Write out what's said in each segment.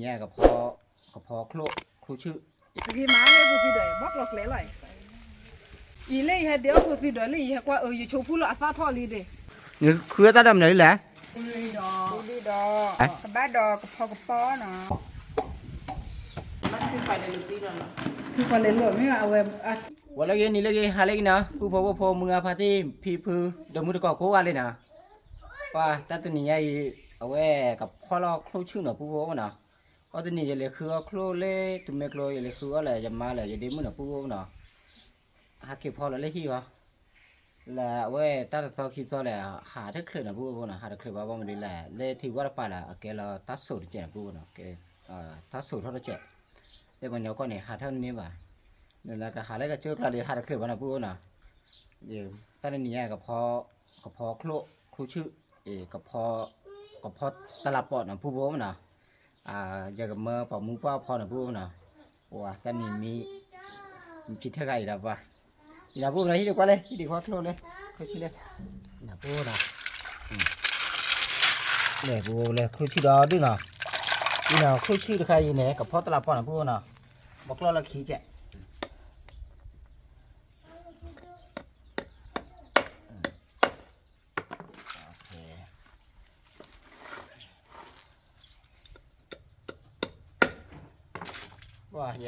ညါကဖီ, ကဖီချိၣ်, ချိၣ်ဆူၣ်, ဂ့ၤမးလၢဖိသံဒီး ဘၣ်ကျီကျဲလီၤ, အံၤလၢယဟဲဒဲးအီၣ်ဖိသံဒီးလၢယဟဲကွၢ်အၢ ယဆိဖူလီၤအသၣ်ထီၣ်လံဒ့ၣ်, နဃုအတၢ်ဒီးမနုၤလဲၣ်, ဒီး, ကဘၣ်ဒီးကဖီကဖီနီၤ, ဝဲလၢဂ့ၤနံၤလၢဂ့ၤ ဟါလၢဂ့ၤနီၤ ပုၢ်ဖိဝဲၢ်ဖိ မုၢ်ဂၤဖါတံၢ် ဖံဖု ဒီးမုၢ်တကိးကိးဂၤလံနီၤ, ပှၤတၢ်တနံၤညါအံၤ အဝဲကဖီလီၤချိၣ်ဆူၣ်နီၤ ပုၢ်ဖိနီၤ, အီတနံၤယလဲၤဃုအီၣ်ချိၣ်လၢတမဲာ်ကျိ ယလဲၤဃုအီၣ်လၢယမါလၢယဒ့မုၣ်နီၤ ပုၢ်ဖိနီၤ, ဟးက့ၤဖီလီၤလၢဟံၣ်အီၤ, လၢအဝဲတၢ်တသီခံသီလဲၣ် ဟးတချုးနီၤ ပုၢ်ဖိနီၤ, ဟးတချုးဘၣ်ဘၣ်မနုၤလဲၣ် လၢထံဝၣ်တပၤလၢအကဲလီၤတၢ်စိာ်တကဲးနီၤ ပုၢ်ဖိနီၤ, တၢ်စိာ်ထီၣ်တကဲး, လၢပှၤကညီကီၢ်န့ၣ် ဟးထီၣ်တန့ၢ်ဘၣ်, နကဟးလၢကစၢၢ်ကျါဒီး ဟးတချုးဘၣ်နီၤ ပုၢ်ဖိနီၤ, တၢ်တနံၤညါ ကဖီ, ကဖီချိၣ်, ချိၣ်ဆူၣ်, ကဖီ, ကဖီတလးပိာ်နီၤ ပုၢ်ဖိနီၤ, ယကမၢပှၤမူပှၢ်ဖီနီၤ ပုၢ်ဖိနီၤ, ပှၤတၢ်နံၤမံ, မံထံထဲဂၤအံၤဒီးပှၤ, နပုၢ်နီၤ ဟံၣ်ဒံးကွၢ်လၢ ဟံၣ်ဒံးကွၢ်ချိၣ်လၢ, ချိၣ်ဆူၣ်လၢ, နပုၢ်နီၤ, လဲၤပူၤလဲၤချိၣ်ဆူၣ်ဒီးဒုၣ်နီၤ, အံၤနီၤ ချိၣ်ဆူၣ်တခါအံၤန့ၣ် ကဖီတလးပိာ်နီၤ ပုၢ်ဖိနီၤ, ဘီကျီၢ်လၢခံကဲး ပှၤ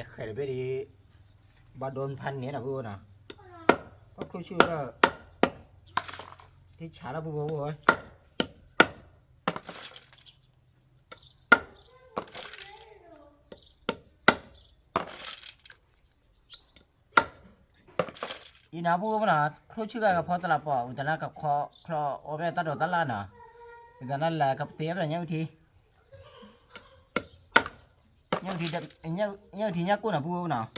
ယဃဲၤတဘ့ၣ်ဒံး, ဘၣ်ဒိဖးန့ၣ်နီၤ ပုၢ်ဖိနီၤ, ပှၤချိၣ်ဆူၣ်ဒီး, ထံဆးလီၤ ပုၢ်ဖိဖိဝဲ အံၤနီၤ ပုၢ်ဖိနီၤ, ချိၣ်ဆူၣ်ဂၤကဖီတလးပိာ် ဝံသးနၢ်ကခီချီအီၣ်ဘၣ်တၢ်ဒိးတၢ်လၣ်နီၤ, ဝံသးနၢ်လၢကပ့ၤအီၣ်ဘၣ်ညၣ်အုၣ်ထံ, ညၣ်အုၣ်ထံ, ညၣ်အုၣ်ထံညၣ်ကိၢ်နီၤ ပုၢ်ဖိနီၤ,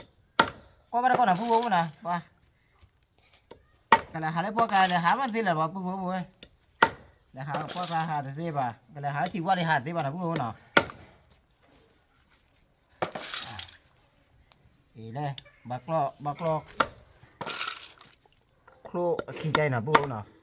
ကွၢ်ဘၣ်တၢ်ကီနီၤ ပုၢ်ဖိနီၤ, ပှၤ ကလဲၤဟးလၢပှၢ်ကျါ လဲၤဟးမးသ့လၢၤဘၣ် ပုၢ်ဖိဖိဝဲ, လဲၤဟးပှၢ်ကျါဟးတသ့ဘၣ် ကလဲၤဟးထံဝၣ်လၢဟးတသ့ဘၣ်နီၤ ပုၢ်ဖိနီၤ, အံၤလဲၣ်, ဘၣ်ကျီၢ်, ဘၣ်ကျီၢ်, ချိၣ်အခံကဲအံၤနီၤ ပုၢ်ဖိနီၤ.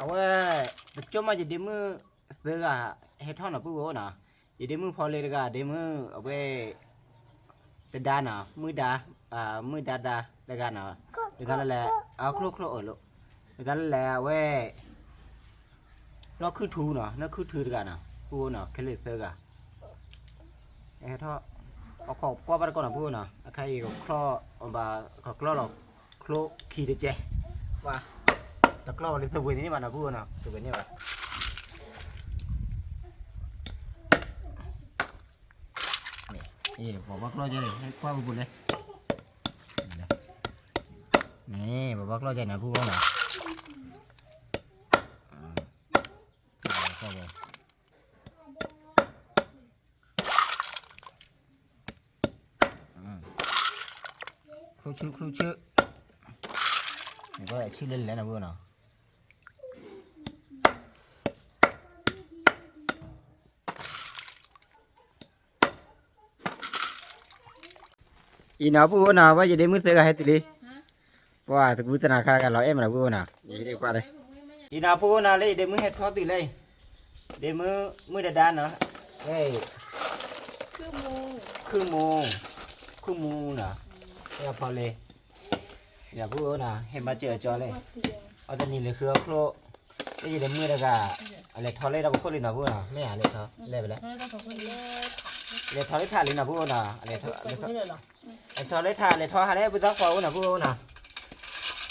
အဝဲ, ပကၠိၣ်မးယဒ့မုၣ်သၢဂၤ ဟဲထီၣ်နီၤ ပုၢ်ဖိနီၤ, ယဒ့မုၣ်ဖီလ့တဂၤ ဒ့မုၣ်အဝဲ တဒါနီၤ မုၢ်ဒါ, မုၢ်ဒါဒါတဂၤနီၤ, ဝံသးနၢ်လဲၣ်, အချိၣ်ချိၣ်အၢၣ်လိာ်, ဝံသးနၢ်လဲၣ် အဝဲ နီၢ်ခုၣ်ထူနီၤ နီၢ်ခုၣ်ထူတဂၤနီၤ ပုၢ်ဖိနီၤ ခဲလၢာ်သၢဂၤ, ဟဲထီၣ်, အခီကွၢ်ဘၣ်တကီၢ်နီၤ ပုၢ်ဖိနီၤ အခါအံၤကကျီၢ်, ဘၣ်ကကျီၢ်လီၤ, ချိၣ်ခံတကဲး, ပှၤ, တကျီၢ်ဝဲလၢသဝ့န့ၣ်ဘၣ်နီၤ ပုၢ်ဖိနီၤ သဝ့န့ၣ်ဘၣ် အံၤ ပှၤဘၣ်ကျီၢ်ကဲန့ၣ် ဟဲကွၢ်ဝဲပူၤလဲၣ်, န့ၣ် ပှၤဘၣ်ကျီၢ်ကဲန့ၣ် ပုၢ်ဖိနီၤ, ချိၣ်ဆူၣ် ချိၣ်ဆူၣ်, နကဆူၣ်လဲၤလဲၤနီၤ ပုၢ်ဖိနီၤ. အံၤနီၤ ပုၢ်ဖိနီၤ ဝဲယဒ့မုၣ်သၢဂၤဟဲတုၤလံ, ပှၤတကူတနၤခါဂၤလီၤ အဲၣ်မးနီၤ ပုၢ်ဖိနီၤ, ယဟ့ၣ်ကွၢ်လၢ, အံၤနီၤ ပုၢ်ဖိနီၤ လၢယဒ့မုၣ်ဟဲထီၣ်တုၤလံ, ဒ့မုၣ်, မုၢ်ဒါဒါနီၤ, ခုၣ်မူ, ခုၣ်မူနီၤ, ဟဲဖီလ့ ယပုၢ်ဖိနီၤ ဟဲမၤစၢၤအကၠီလံ, အီတနံၤလဲၤဃုအီၣ်ချိၣ်, လၢယဒ့မုၣ်တဂၤ, အလဲၤထီၣ်လၢတၢ်ပခိၣ်လံနီၤ ပုၢ်ဖိနီၤ မ့ၢ်ဧါ လဲၤထီၣ်လဲၣ်ဖဲလဲၣ်, လဲၤထီၣ်လၢထးလံနီၤ ပုၢ်ဖိနီၤ, လဲၤထီၣ်လၢထး လဲၤထီၣ်ဟးလၢပသၣ်ဃီအအိၣ်နီၤ ပုၢ်ဖိနီၤ,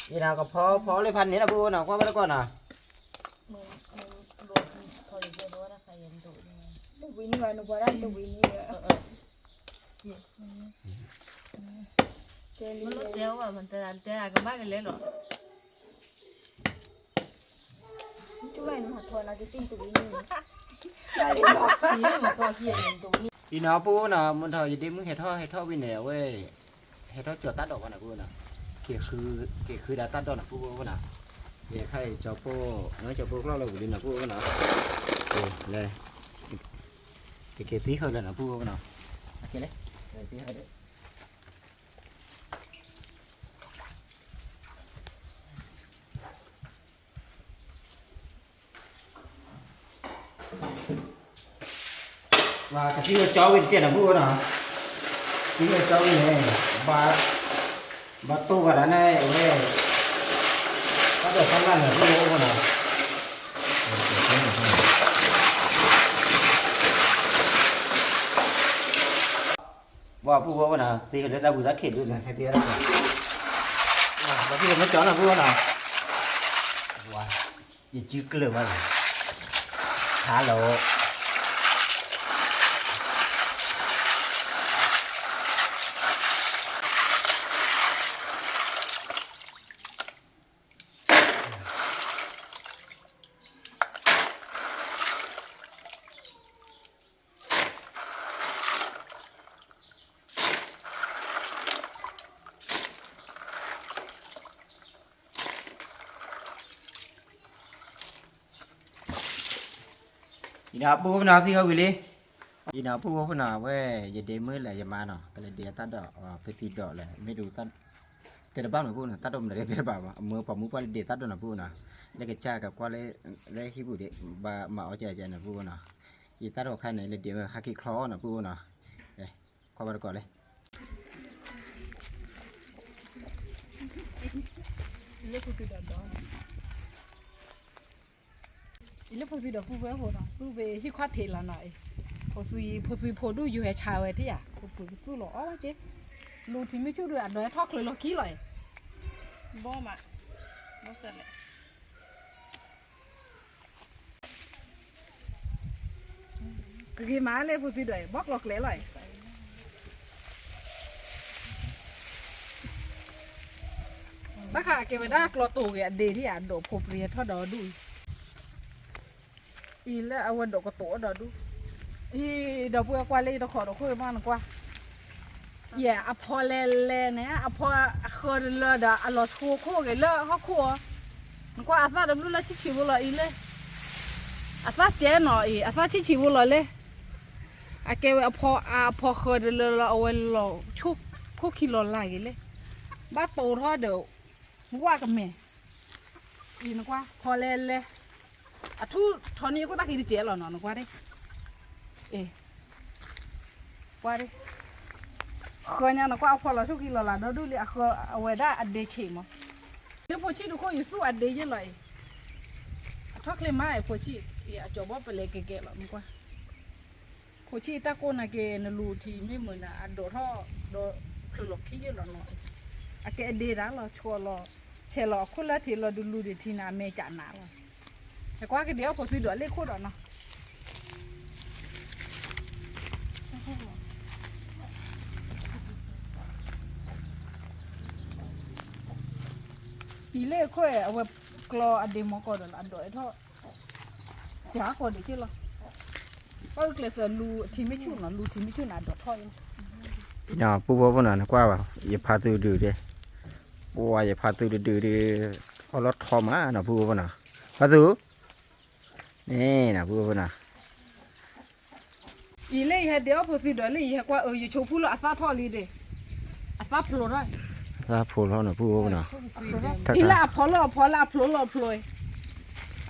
ယနီၤကဖီဖီလၢဖးန့ၣ်နီၤ ပုၢ်ဖိနီၤ ကွၢ်ဘၣ်တကီၢ်နီၤ ဝံၤန့ၣ်ဘၣ် နပှၤဒၣ်တဝံၤန့ၣ်ဘၣ် တဲလံ တဲအကဘၣ်ကလဲလီၤ ကၠူၣ်ဘၣ်နမၤထီၣ်နၤကတံၢ်တဝံၤန့ၣ် အံၤနီၤ ပုၢ်ဖိနီၤ မ့ၢ်ထီၣ်ယဒ့မုၣ်ဟဲထီၣ် ဟဲထီၣ်ဝံၤန့ၣ် အဝဲ ဟဲထီၣ်ကၠီၤတၢ်ဒိးဘၣ်နီၤ ပုၢ်ဖိနီၤ, က့ၤဃု, က့ၤဃုဒၣ်တၢ်ဒိးနီၤ ပုၢ်ဖိနီၤ, ယခါအံၤကၠီၤပိၢ်, ကၠီၤပိၢ်ကျီၢ်လၢဝံၤလံနီၤ ပုၢ်ဖိနီၤ, လဲၤ, ကက့ၤသံဃုာ်လၢနီၤ ပုၢ်ဖိနီၤ, က့ၤလဲၤ, သံဃုာ်ဒီး ကသံၣ်ဝဲကၠီဝံၤတကဲနီၤ ပုၢ်ဝဲနီၤ, သံၣ်ဝဲကၠီဝံၤန့ၣ် ဘၣ်တိၢ်ဘၣ်ဒၣ်န့ၣ်ဝဲ, တၢ်ဒိးတၢ်လၢ်န့ၣ်ပုၢ်ဝဲနီၤ, ဘၣ်ပုၢ်ဝဲနီၤ သံလၢတၢ်ပူၤသးခံးဒုးန့ၣ် ဟဲသံ, ဘၣ်သံလၢမ့ၢ်ကၠီနီၤ ပုၢ်ဝဲနီၤ, ယစုကျၢၤဘၣ်လီၤ, ဟါလီၤ ယနီၤပုၢ်ဝဲနီၤသံဟီၣ်ဝံၤလံ, ယနီၤပုၢ်ဝဲနီၤ အဝဲ ယဒ့မုၣ်လၢယမါနီၤ ကလဲၤဒ့တၢ်ဒိး ဖဲသံဒိးလဲၣ် မ့ၢ်ဒုး တဲတဘၣ်မးပုၢ်နီၤ တၢ်ဒိးမနုၤဒ့တဲတဘၣ်ဘၣ် အမၢပှၤမူပှၢ်လၢဒ့တၢ်ဒိးနီၤပုၢ်နီၤ, လၢကစၢ်ကကွၢ်လၢ လၢဟံၣ်ပူၤဒ့ ဘၣ်မၤအီၣ်ကဲကဲနီၤပုၢ်နီၤ, ယတၢ်ဒိးခါန့ၣ် လၢဒ့မုၣ်ဟးက့ၤချီနီၤပုၢ်နီၤ, ကွၢ်ဘၣ်တကိးလၢ လၢဖိသံဒီးပုၢ်ဝဲၢ်ဖိနီၤ သူၣ်ဖဲဟံၣ်ခွါထံးလီၤနီၤအံၤ, ဖိသွံ ဖိသွံဖိဒူၣ်ယိၤဟဲဆါဝဲထံၣ်ယၤ ဖိပှ့ၤကသူၣ်လီၤအီၣ်ဝဲက့, လူၤထံမ့ၢ်ဆူၣ်ဒုးအဒိးဟဲထီၣ်ချၢလီၤခံလီၤအံၤ, ဘီမး, ဘီကလဲၣ် ကဂ့ၤမးလၢဖိသွံဒီး ဘီကျိၤကျဲလီၤအံၤ, ဘၣ်ဃးကဲဝဲဒၣ်ကျိၤတိာ်ဂ့ၤအဒ့ဒ်ယၤ ဒိးဖိပှ့ၤထီၣ်ဒီးဒူၣ်အံၤ, အံၤလၢအဝဲဒိးကတိၤအီၣ်ဒီးဒူၣ်, အံၤဒီပုၢ်ဝဲၢ်ကွၢ်လၢယတခီဒီးခိၣ်မးနကွၢ် ယဲအဖီလဲၤလဲၤန့ၣ် အဖီအဃၢၤတလၢဒီးအလီၤဆိခိၣ်ဂ့ၤလၢဟီၣ်ခိၣ်အီၤ, နကွၢ်အသၣ်တဘျုးလၢဆံးဆံးဖိလီၤအံၤလဲၣ်, အသၣ်ကဲနီၤအံၤ အသၣ်ဆံးဆံးဖိလီၤလဲၣ်, အကဲဝဲအဖီအဖီဃၢၤတလၢလီၤ အဝဲလီၤဆိ ခိၣ်ခံလီၤလၢဂ့ၤလဲၣ်, ဘၣ်တိၤထီၣ်ဒီး နကွၢ်ကမဲာ် အံၤနကွၢ် ဖီလဲၤလဲၤ အထူၣ်ထီန့ၢ်ယခိၣ်သၣ်ခံတစဲးလီၤနီၤ နကွၢ်ဒ့ၣ်, အ့ ကွၢ်ဒ့ၣ်, ဃၢၤညါနကွၢ်အဖီလီၤဆိၣ်ခံလီၤလၢဒီဒူၣ်လံ အဃၢၤအဝဲဒၣ်အဒ့ဆံးမး, လၢဖိဆံးတခိၣ်ယသူၣ်အဒ့ယ့ၢ်လီၤအံၤ, အထီၣ်ချ့မးအံၤဖိဆံး, အကၠီၤဘီပလဲၤကဲကဲလီၤ နကွၢ် ဖိဆံးတၢ်ကိၢ်နာ်က့ နလူၤထံမ့ၢ်မုာ်နၤ အဒိးထီၣ်ဒီး ချုးလီၤခံယ့ၢ်လီၤနီၤ, အကဲအဒ့တၢ်လီၤ ဆှီလီၤ ဆဲးလီၤအခိၣ်လၢထံးလီၤဒုးလူၤဒံးထံနၤ အမဲာ်ကနးလီၤ, ဟဲကွၢ်ကဒ့အီၣ်ဖိသွံဒီးလ့ၣ်ခိၣ်ဒီးနီၤ အံၤလၢခိၣ်အံၤ အဝဲကျီအဒ့မီၤကီၢ်ဒီးလၢအဒိးအဲၣ်ထီၣ် ကၢ်ကီၢ်ဒံးက့ၢ်လီၤ, ပၢ်ကျဲးစၢးလူၤထံမ့ၢ်ဆူၣ်နီၤ လူၤထံမ့ၢ်ဆူၣ်နၤဒိးထီၣ်အံၤလီၤ, ပူဖိဖိနီၤ နကွၢ်ဘၣ် ယဖါသူဒုးဒ့, ပှၤယဖါသူတဒုးဒ့, အီၣ်လီၤထီမးနီၤ ပူဖိဖိနီၤ, ဖါသူ, န့ၣ်နီၤ ပူဖိဖိနီၤ အံၤလၢယဟဲဒ့အီၣ်ဖိသံဒီးလၢယဟဲကွၢ်အၢ ယဆိဖူလၢအသၣ်ထီၣ်လံဒ့, အသၣ်ဖျိထီၣ်, အသၣ်ဖျိထီၣ်နီၤ ပူဖိဖိနီၤ, အံၤလၢအဖီလီၤအဖီလၢအဖျိလီၤအဖျိ,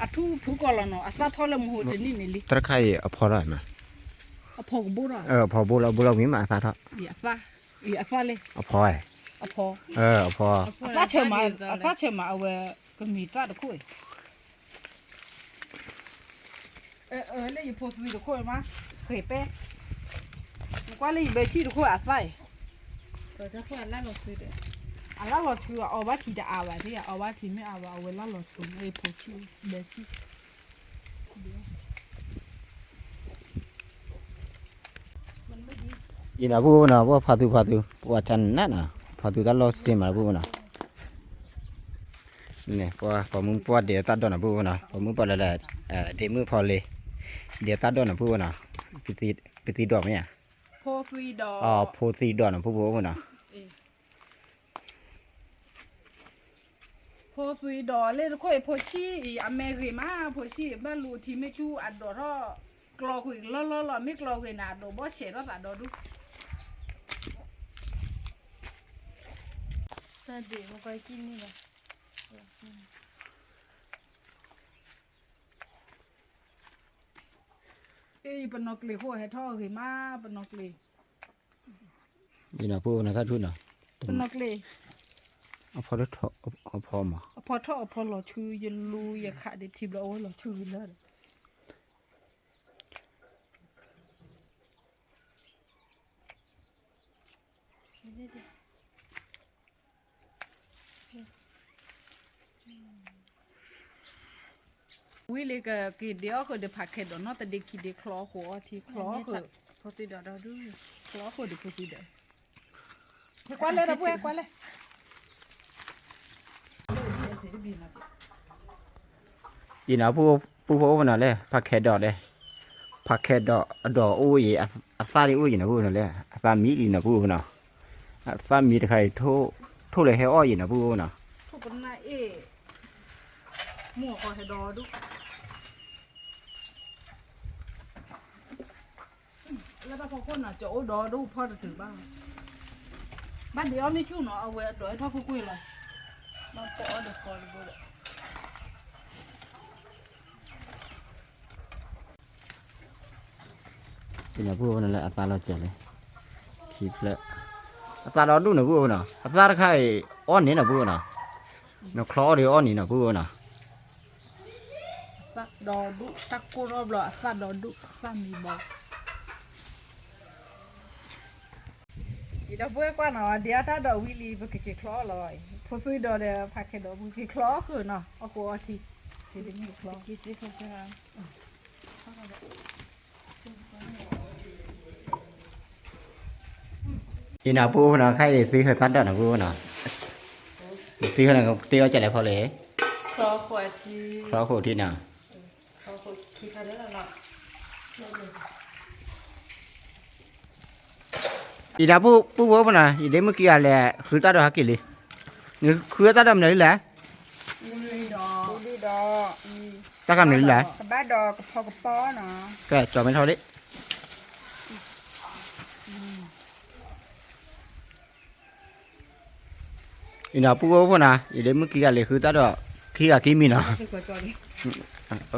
အထူၣ်ဖုကီၢ်လီၤနီၤ အသၣ်ထီၣ်လၢမဟိတနံၣ်န့ၣ်လံ, တၢ်တခါအံၤအဖီလီၤမး, အဖီကဘိၣ်ထီၣ်, အဖီဘိၣ်လီၤဘိၣ်လီၤဝံၤမးအသၣ်ထီၣ်, အသၣ်, အသၣ်လၢ, အဖီ, အဖီ, အဖီ, အသၣ်ဆၢမး အသၣ်ဆၢမးအဝဲ, ကမံၤသၣ်တခိၣ်အံၤ လၢယဖိသွံတခိၣ်မး, ဃဲၤပဲ, နကွၢ်လၢယဘဲဆံၣ်တခိၣ်အသၣ်အံၤ, အလၢလီၤဆူ, အီၣ်ဘၣ်ထံတအါဘၣ်, အီၣ်ဘၣ်ထံမ့ၢ်အါဘၣ် အဝဲလၢလီၤဆူ, ဖိဆံၣ်ဘဲဆံၣ် ယနီၤ ပူဖိနီၤ ပှၤဖါသူဖါသူ ပှၤဆါနးနီၤ ဖါသူတၢ်လီၢ်စ့မး ပူဖိနီၤ, န့ၣ် ပှၤမူပှၢ်ဒဲးတၢ်ဒိးနီၤ ပူဖိနီၤ ပှၤမူပှၢ်လၢလၢ, ဒဲးမုၣ်ဖီလ့, ဒဲးတၢ်ဒိးနီၤ ပူဖိနီၤ, ပသံဒိးမ့ၢ်ဧါ, ဖိသံဒိးနီၤ ပူဖိနီၤ ဖိသွံဒီးလၢတခိၣ်အံၤ ဖိဆံးအံၤ အမဲာ်ဂ့ၤမး ဖိဆံး ဘၣ်လူၤထံမ့ၢ်ဆူၣ်အဒိးထီၣ် ကျီကွံာ်လီၢ်လီၢ်လီၤ မ့ၢ်ကျီကွံာ်နၤ အဒိးဘီၣ်ဆဲးထီၣ်သးဒီဒူၣ် တၢ်ဒုးမကွၢ်ကံၣ်န့ၣ်လီၤ. ပနီၢ်ကျ့ၤဃိ ဟဲထီၣ်အဂ့ၤမး ပနီၢ်ကျ့ၤ, ယနီၢ်ဖိနၤတၢ်ထူၣ်နီၤ, ပနီၢ်ကျ့ၤ, အဖီထီၣ်အဖီမး, အဖီထီၣ်အဖီလီၤဆူယလူယခးဒံးထံဘျီ အဝဲလီၤဆူဂ့ၤလၢာ်ဒီး ဝံၤလံကက့ၤဒ့အီၣ်ဃုာ်ဒီး ဖးခဲဒီးနီၢ်တဒ့ခံဒ့ချီဃိအီထံချီဃုာ်, ချီဃိာ်ဒီးဖိသံဒီး, ကွၢ်လဲၣ်ဒီပုၢ်ဝဲၢ်ကွၢ်လဲၣ်. ယနီၤ ပုၢ်ဖိအိၣ်ဖဲနီၤလဲၣ် ဖးခဲဒီးလဲၣ်, ဖးခဲဒီးအဒီးအိၣ်အံၤ အသၣ်ဒ်အိၣ်ယနီၤ ပုၢ်ဖိနီၤလဲၣ် အသၣ်မံလံနီၤ ပုၢ်ဖိနီၤ, အသၣ်မံတခါအံၤ ထိၣ်လၢဟဲအီၣ်ယနီၤ ပုၢ်ဖိနီၤ, ထိၣ်ပနၢ်အ့ၣ်, မုၢ်အဃီဟဲဒီဒူၣ် လၢတၢ်ဖီခိၣ်နီၤ ကအိၣ်ဒီဒူၣ်ဖီတတုၤဘၣ်, ဘၣ်ဒ့အီၣ်မ့ၣ်ဆူၣ်နီၤ အဝဲအဒိးဟဲထီၣ်ကွ့ၢ်ကွ့ၢ်လီၤ, ဘၣ်ပိာ်အီၣ်ဒီးဃီတဘိဒီး ယနီၤ ပုၢ်ဖိနီၤလၢအသၣ်လီၤစဲးလဲၣ်, ခံဖျၢၣ်, အသၣ်ဒီဒူၣ်နီၤ ပုၢ်ဖိနီၤ အသၣ်တခါအံၤ အီၣ်န့ၢ်နီၤ ပုၢ်ဖိနီၤ, နချီအီၣ်ဒီးအီၣ်န့ၢ်နီၤ ပုၢ်ဖိနီၤ. အသၣ်ဒီဒူၣ် တၢ်ကိၢ်ထီၣ်ဘျီ အသၣ်ဒီဒူၣ် အသၣ်မံဘီ, ယဒီပုၢ်ဝဲၢ်ကွၢ်နီၤ ဒ့အီၣ်တၢ်ဒီးဝံၤလံ ပကက့ၤချီအီၣ်လီၤ, ဖိသွံဒီးဒီးဖးခဲဒီး ပကက့ၤချီအီၣ်ဃုာ်နီၤ အီၣ်ဃုာ်အီထံ, က့ၤတမ့ၢ်ချီ ယနီၤ ပုၢ်ဖိနီၤ ခဲအံၤသုဟဲသၣ်ဒီးနီၤ ပုၢ်ဖိနီၤ, သုဟဲနီၤ တ့အီၣ်ကလဲၣ်ဖီလဲၣ်, ချီဃိာ်ထံနီၤ, ယဒီပုၢ်ဖိနီၤ ယဒ့မုၣ်က့ၤဂၤလဲၣ် ဃုသၣ်ဒီးဟဲက့ၤလံ, နဃုသၣ်ဒီးမနုၤလံလဲၣ်, တၢ်ခါမနုၤလံလဲၣ်, ကဲ ကၠီၤမ့ၢ်ထီၣ်လံ အံၤနီၤ ပုၢ်ဖိဖိနီၤ ယဒ့မုၣ်က့ၤဂၤလဲၣ် ဃုသၣ်ဒီး ခံဂၤခံမံၤနီၤ, ပူၤ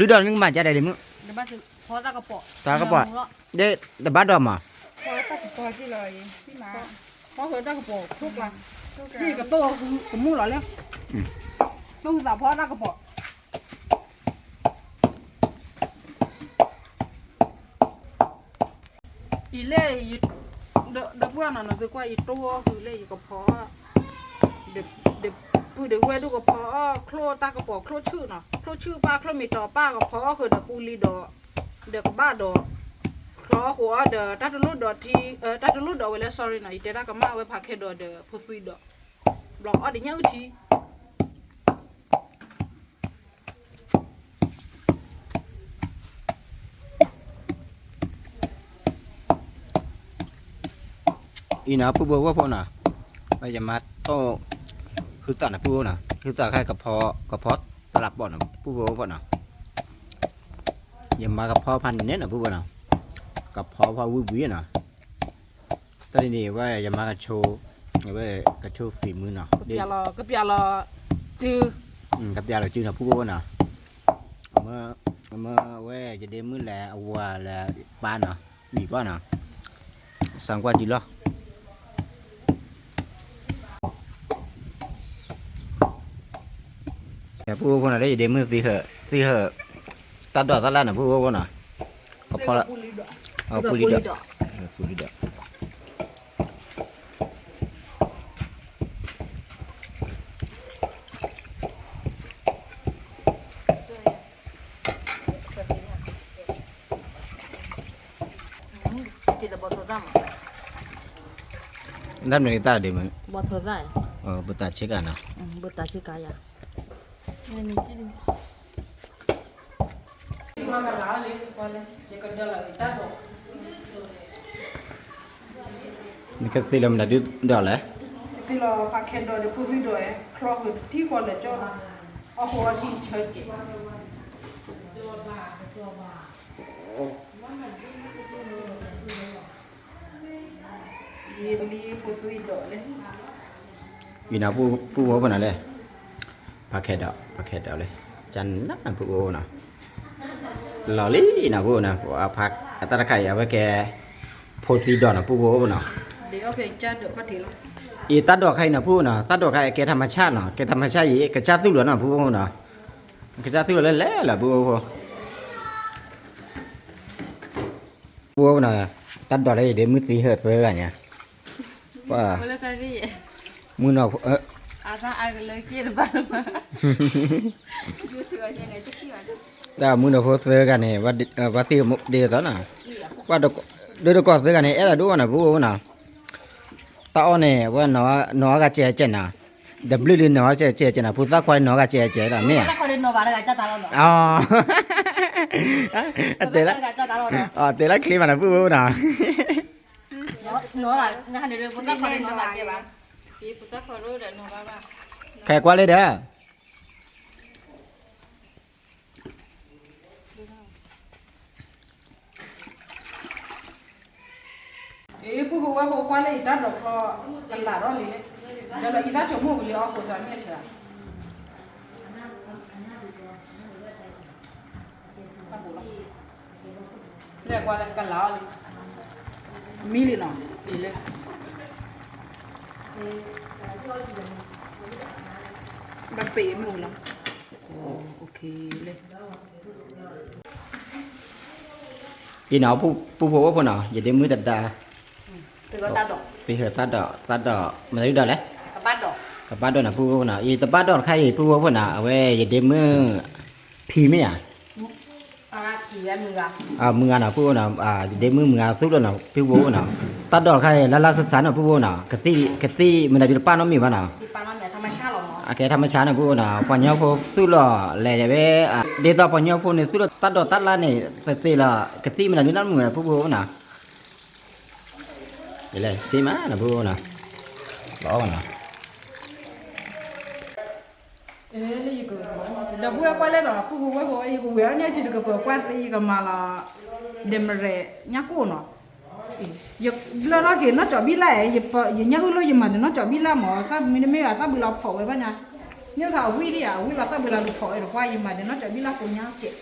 လံဒီး နကမၤကဲဒဲးဒ့မုၣ်, တၢ်ကပီၤ, ဒ်တဘၣ်ဒီးမး, ဖီဃုာ်တၢ်ကပီၤ ခိၣ်ကျါ, ဒ်ကတိၢ်ကမူၣ်လီၤလၢ, တိၢ်သးဖီတၢ်ကပီၤ အံၤလဲၣ်, ဒီပုၢ်ဝဲၢ်နီၤ နသုကွၢ် ယတိၢ်အီၣ်ဃုာ်လၢယကဖီ, ဒီပုၢ်ဒီဝဲၢ်ဒိၣ်ကဖီအီၣ်ချိၣ်တၢ်ကပီၤ ချိၣ်ဆူၣ်နီၤ ချိၣ်ဆူၣ်ပၢ် ချိၣ်မ့ၢ်တီၤပၢ် ကဖီအီၣ်ဃုာ်ဒီးပူၤလံဒီး, ဒီးကဘၣ်ဒီး, ချီဃိာ်အီၣ်ဒီး တၢ်တလိၣ်ဒီးထံ, တၢ်တလိၣ်ဒီးဝဲလၢ sorry နီၤ ယတဲတၢ်ကမၣ်ဝဲဖးခဲဒီးဒီး ဖိသွံဒီး, ဘျီအီၣ်ဒံးညၣ်အုၣ်ထံ အံၤနီၤ ပုၢ်ဖိဝဲၢ်ဖိနီၤ, ယမါတိၢ် ဟုသၣ်နီၤ ပုၢ်ဖိနီၤ ဟုသၣ်ခဲ ကဖီ ကဖီတလးပိာ်နီၤ ပုၢ်ဖိဝဲၢ်ဖိနီၤ, ယမါကဖီဖးန့ၣ်နီၤ ပုၢ်ဖိနီၤ, ကဖီဖးဝံၤဝံၤနီၤ, တၢ်ဒ်န့ၣ် အဝဲယမါကဆိ, အဝဲကဆိ ฝีมือ နီၤ, ကပျးလီၤ ကပျးလီၤ, ကပျးလီၤစုနီၤ ပုၢ်ဖိဝဲၢ်နီၤ, အမ့ၢ်ဝဲယဒ့မုၣ်လဲၣ် အဝၤလဲၣ် ပၢ်နီၤ, မံၤပှၢ်နီၤ, စၢကွၢ်ဒံးလီၤ. ပုၢ်ဖိနီၤ လၢယဒ့မုၣ်သံဟၢ, သံဟၢ, တၢ်ဒိးတၢ်လၢ်နီၤ ပုၢ်ဖိနီၤ, ကဖီလၢ, ပူၤလံဒီး, ပူၤလံဒီး တၢ်မနုၤတၢ်ဒ့မုၣ်, ဘိတၢ်ဆ့ကၤနီၤ, ဘိတၢ်ဆ့ကၤယၤ, နကသ့လီၤမနုၤဒုးဒီးလဲၣ်, ကသ့လီၤဖးခဲဒီးဒီး ဖိသွံဒီး ချီဃုာ်တထံၣ်ဃီလၢာ်ကၠီနီၤ, အီၣ်ဃုာ်အီထံဆၢက့ၤ ယံၤလံ ဖိသွံဒီးလဲၣ်, ယံၤနီၤ ပုၢ်ဖိဖိနီၤလဲၣ်, ဖးခဲဒီး ဖးခဲဒီးလဲၣ်, ကနၣ်နီၤ ပုၢ်ဖိဖိနီၤ, လီၤလံနီၤ ပုၢ်ဝဲၢ်နီၤ, အဖးအတၢ်တခါအံၤ အဝဲကဲ ဖိသံဒိးနီၤ ပုၢ်ဝဲၢ်နီၤ. အံၤတၢ်ဒိးခါအံၤနီၤ ပုၢ်ဝဲၢ်နီၤ, တၢ်ဒိးခါအံၤ ကဲထမဆၣ်နီၤ, ကဲထမဆၣ်အံၤ ကစၢ်သူၣ်လီၤနီၤ ပုၢ်ဝဲၢ်နီၤ, ကစၢ်သူၣ်လီၤလဲၣ်လဲၣ်လီၤ ပုၢ်ဝဲၢ်ဖိ ပုၢ်ဝဲၢ်နီၤ, တၢ်ဒိးလၢယဒ့မုၣ် သံဟၢသၢဂၤညါ, မုၣ်နီၤ, တၢ်မုၣ်နီၤဖိသၢဂၤန့ၣ် ဘၣ်သံဒ်သိးနီၤ, ဒ်တကိးသၢဂၤန့ၣ် အဲၣ်ဒိးဒိၣ်မးနီၤ ပုၢ်ဝဲၢ်နီၤ, တၢ်အီၣ်န့ၣ် ဝဲနီၤအီၣ်ဂၤစဲးစဲးနီၤ, တဘျုးလၢနီၤအီၣ်စဲးစဲးနီၤ, ဖိသၣ်ခွါနီၤအီၣ်ဂၤစဲးစဲးလီၤ မ့ၢ်ဧါ, အတဲလၢချ့မးနီၤ ပုၢ်ဝဲၢ်နီၤ, ခဲကွၢ်လၢဒီး အ့ ပုၢ်ဖိဝဲၢ်ဖိ ကွၢ်လၢအံၤ တၢ်ဒိးချီ ကလးထီၣ်လံလဲၣ်, ဒီးလီၤအံသၣ်ဆိကမိၣ်ဝံၤလံအီၣ်ကိးစၢ်မ့ၢ်ဆၢ, လဲၤကွၢ်လၢကလးအီၤလံ, မံလံနီၤ, အ့လဲၣ်, ဘၣ်ပ့ၤမ့ၢ်ဝံၤလီၤ, လဲၣ် အံၤနီၤ ပုၢ်ဖိဝဲၢ်ဖိနီၤ ယဒ့မုၣ်တဒါ, သံဟၢသၣ်ဒိး သၣ်ဒိး မတၤဒိးလဲၣ်, ကဘၣ်ဒိးနီၤ ပုၢ်ဖိနီၤ, အံၤတဘၣ်ဒိးတခါအံၤ ပုၢ်ဖိဖိနီၤ အဝဲယဒ့မုၣ် ဖံမ့ၢ်ဧါ, မုၢ်ဂၤနီၤ ပုၢ်ဖိနီၤ, ယဒ့မုၣ်မုၢ်ဂၤသူၣ်လီၤနီၤ ပုၢ်ဖိနီၤ, တၢ်ဒိးတခါအံၤ လၢလၢဆါဆါနီၤ ပုၢ်ဖိနီၤ, ကသံၣ်မတၤဒုးတပာ်နီတမံၤဘၣ်နီၤ အကဲထမဆါန့ၣ် ပုၢ်ဖိနီၤ, ပှၤကညီဖိသူၣ်လီၤလဲၤဝဲ, ဒ်သိးပှၤကညီဖိန့ၣ် သူၣ်လီၤတၢ်ဒိးတၢ်လၢ်န့ၣ် သ့သ့လီၤ ကသံၣ်မတၤဒုးနီတမံၤ ပုၢ်ဖိနီၤ, လဲၤစ့မးနီၤ ပုၢ်ဖိနီၤ, လီၤအီၣ်နီၤ ဒီပုၢ်ဝဲၢ်ကွၢ်လဲၣ်ဒီး ပုၢ်ဖိဝဲၢ်ဖိ ယကဝဲၤအီၣ်ညၣ်ထံတကပၤ ကွၢ်သ့ ယကမၤလီၤ ဒဲးမရဲၣ် ညၣ်ကိၣ်နီၤ, ယဘျၢထီၣ်က့ၤနီၢ်ကၠီဘံၣ်လၢ်, ယညၣ်အုၣ်လိၣ် ယမၤဒီးနီၢ်ကၠီဘံၣ်လၢ်မး, သၣ်မံတမ့ၢ်ဘၣ် သၣ်ဘုလီၤဖီးဝဲဘၣ်ညါ, ညၣ်ခါအဝံၣ်ဒံးဧါ အဝံၣ်လီၤသၣ်ဘုလီၤလူၤဖီးဝဲဒီး ပှၤယမၤဒီးနီၢ်ကၠီဘံၣ်လၢ်ကိညါကဲး,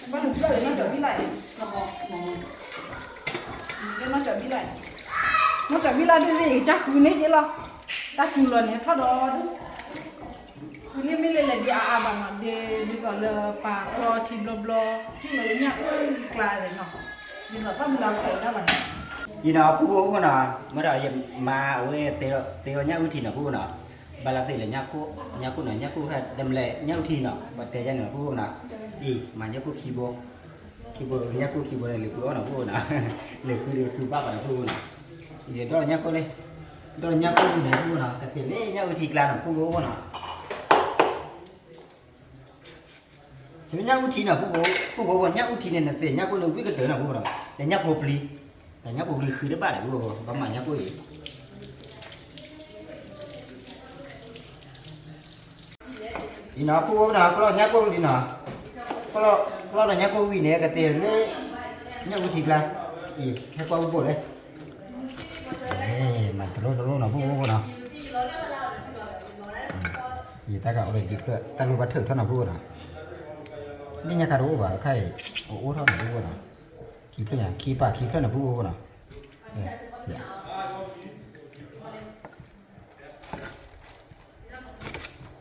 ဘၣ်လူၤဖျၢၣ်ဒီးနီၢ်ကၠီဘံၣ်လၢ်, နီၢ်ကၠီဘံၣ်လၢ်ဒ်န့ၣ် ယကစၢ်ဃုန့ၢ်က့လီၤ, တၢ်စူၤလီၤန့ၣ်ထီၣ်ဒီးဒုး ဃုန့ၢ်မ့ၢ်လၢလဲၤဒ်အါအါဘၣ်နီၤ, ဒ်သိးလၢပာ်ချီထံဘျီဘျီ, ထံၣ်လီၤလၢညၣ်အုၣ်ကျါန့ၣ်နီၤ, ဒ်သိးသၣ်ဘုလီၤဖီးဝဲဒၣ်ဘၣ်နီၤ, ယနီၤ ပုၢ်ဖိဖိနီၤ, မ့ၢ်ဒီးယမၤအဝဲ သ့အီၣ်ညၣ်အုၣ်ထံနီၤ ပုၢ်ဖိနီၤ, ဘၣ်လၢသ့ၣ်လၢညၣ်ကိၣ်, ညၣ်ကိၣ်နီၤ ညၣ်ကိၣ်ဟဲ ဒဲးမရဲၣ် ညၣ်အုၣ်ထံနီၤ ပှၤတဲယၤန့ၣ် ပုၢ်ဖိနီၤ, အံၤ မၤညၣ်ကိၣ်ခံဘိ, ခံဘိ ညၣ်ကိၣ်ခံဘိန့ၣ် လဲၤဃုအီၣ်နီၤ ပုၢ်ဖိနီၤ, လဲၤဃုဒီးဃုဘၣ်ဘၣ်နီၤ ပုၢ်ဖိနီၤ, ယဒီးညၣ်ကိၣ်လံ, ဒီးညၣ်ကိၣ်န့ၣ် ပုၢ်ဖိနီၤ ကသ့ၣ်လၢညၣ်အုၣ်ထံကျါနီၤ ပုၢ်ဖိနီၤ ဆမ့ၢ်ညၣ်အုၣ်ထံနီၤ ပုၢ်ဖိ, ပုၢ်ဖိဖိ ညၣ်အုၣ်ထံန့ၣ် နသ့ၣ်ညၣ်ကိၣ်န့ၣ် ဝံၣ်ကတၢၢ်နီၤ ပုၢ်ဖိနီၤ, ဒီးညၣ်ဖိပျံၤ, ဒီးညၣ်ဖိပျံၤဃုတဘၣ်ဒီး ပုၢ်ဖိ ဘၣ်မၤညၣ်ကိၣ်အံၤ အံၤနီၤ ပုၢ်ဖိနီၤ ကျီၢ်ညၣ်ကိၣ်လံနီၤ, ကျီၢ်ဒီးညၣ်ကိၣ်ဝံၤန့ၣ် ကသ့ၣ်လၢ ညၣ်အုၣ်ထံကျါ, အံၤ ဟဲကွၢ်ပုၢ်ဖိလဲၣ်, မၤတလိၣ်တလိၣ်နီၤ ပုၢ်ဖိနီၤ, ယတၢ်ကအိၣ်ဒီးဒ်ဖျၢၣ် တၢ်လိၣ်ဘၣ်ထုးထီၣ်နီၤ ပုၢ်ဖိနီၤ, လၢညါခါတအိၣ်ဘၣ် ခါအံၤ အိၣ်ထီၣ်နီၤ ပုၢ်ဖိနီၤ, ခံဖျၢၣ်ညါ ခံပာ်ခံဖျၢၣ်နီၤ ပုၢ်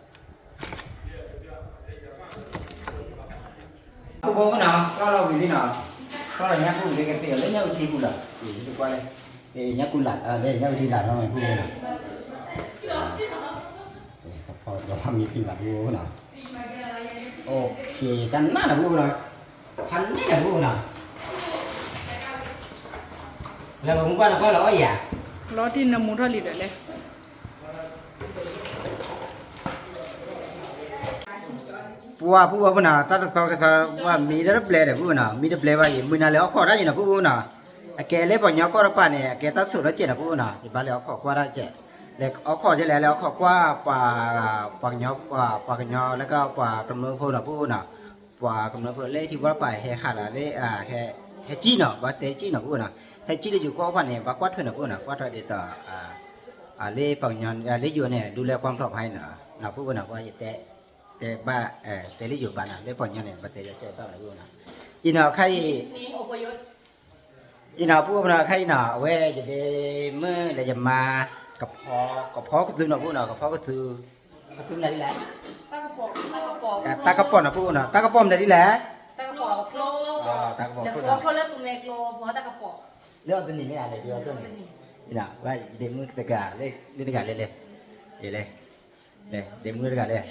ဖိနီၤ, ပုၢ်ဖိနီၤ ကျီၢ်လီၤဝံၤလံနီၤ, ကျီၢ်လီၤညၣ်ကိၣ်ဝံၤလံ ကသ့ၣ်လၢညၣ်အုၣ်ထံပူၤလီၤ, ယကွၢ်လဲၣ်, ညၣ်ကိၣ်လၢ် လၢညၣ်အုၣ်ထံလၢ်ထီၣ်မး ပုၢ်ဖိနီၤ, ကဖီဒီးမံဖံဘၣ် ပုၢ်ဖိနီၤ, အိၣ်ခ့ ကနၣ်နီၤ ပုၢ်ဖိနီၤ, ဖးန့ၢ်နီၤ ပုၢ်ဖိနီၤ, လၢပမူဘၣ်နကွၢ်လီၤအီၣ်ယၤ, လီၤတံၢ်နမူထီၣ်လံဒီးလဲၣ် ပှၤပုၢ်ဝဲၢ်ပူၤနီၤ တၢ်တသီကသီ ပှၤမံတဘျဲၣ်ဒီးပုၢ်ဝဲၢ်နီၤ မံတဘျဲၣ်ဘၣ်အံၤ မုၢ်နၤလဲၤအိၣ်ခိးတၢ်ယံၤနီၤ ပုၢ်ဝဲၢ်နီၤ, အကဲလၢပှၤကညီကီၢ်တပၤန့ၣ် အကဲတၢ်ဆိၣ်ထီၣ်စဲးနီၤ ပုၢ်ဝဲၢ်နီၤ ယဘၣ်လဲၤအိၣ်ခိးကွၢ်တၢ်စဲး, လဲၤအိၣ်ခိးကလဲၤ လဲၤအိၣ်ခိးကွၢ် ပှၤကညီ ပှၤကညီလၢကပှၤကမျၢၢ်ဖိနီၤ ပုၢ်ဝဲၢ်နီၤ, ပှၤကမျၢၢ်ဖိလၢထံဘီတပၤ ဟဲဟးလၢ ဟဲစံၣ်နီၤ ဘၣ်တဲစံၣ်နီၤ ပုၢ်ဝဲၢ်နီၤ, ဟဲစံၣ်လၢယိၤကီၢ်ပၤန့ၣ် ဘၣ်ကွၢ်ထွဲနီၤ ပုၢ်ဝဲၢ်နီၤ ကွၢ်ထွဲဒ်သိး လၢပှၤကညီ လၢယိၤန့ၣ် ဒူလဲကွၢ်ဖျိးဖးအံၤနီၤ နီၤ ပုၢ်ဝဲၢ်နီၤ ပှၤယတဲ တဲဘၣ်, တဲလၢယိၤဘၣ်နီၤ, လၢပှၤကညီန့ၣ် ပတဲယတဲဘၣ်လၢအဂီၢ်နီၤ. အံၤနီၤ ခါအံၤ, အံၤနီၤ ပုၢ်ဖိနီၤ ခါအံၤနီၤ အဝဲယဒ့မုၣ်လၢ ယမါ ကဖီ, ကဖီကသူနီၤ ပုၢ်နီၤ, ကဖီကသူ, ကသူမနုၤဒ်လဲၣ်, တၢ်ကပီၤနီၤ ပုၢ်နီၤ, တၢ်ကပီၤမနုၤဒ်လဲၣ်, တၢ်ကပီၤ, လၢအီၤတနံၤမ့ၢ်ဧါ, လၢဒ်အီၤတနံၤ, ယဒ့မုၣ်တဂၤလၢ, လၢတဂၤလဲၣ်လဲၣ်, လဲၣ်, ဒ့မုၣ်တဂၤလဲၣ်,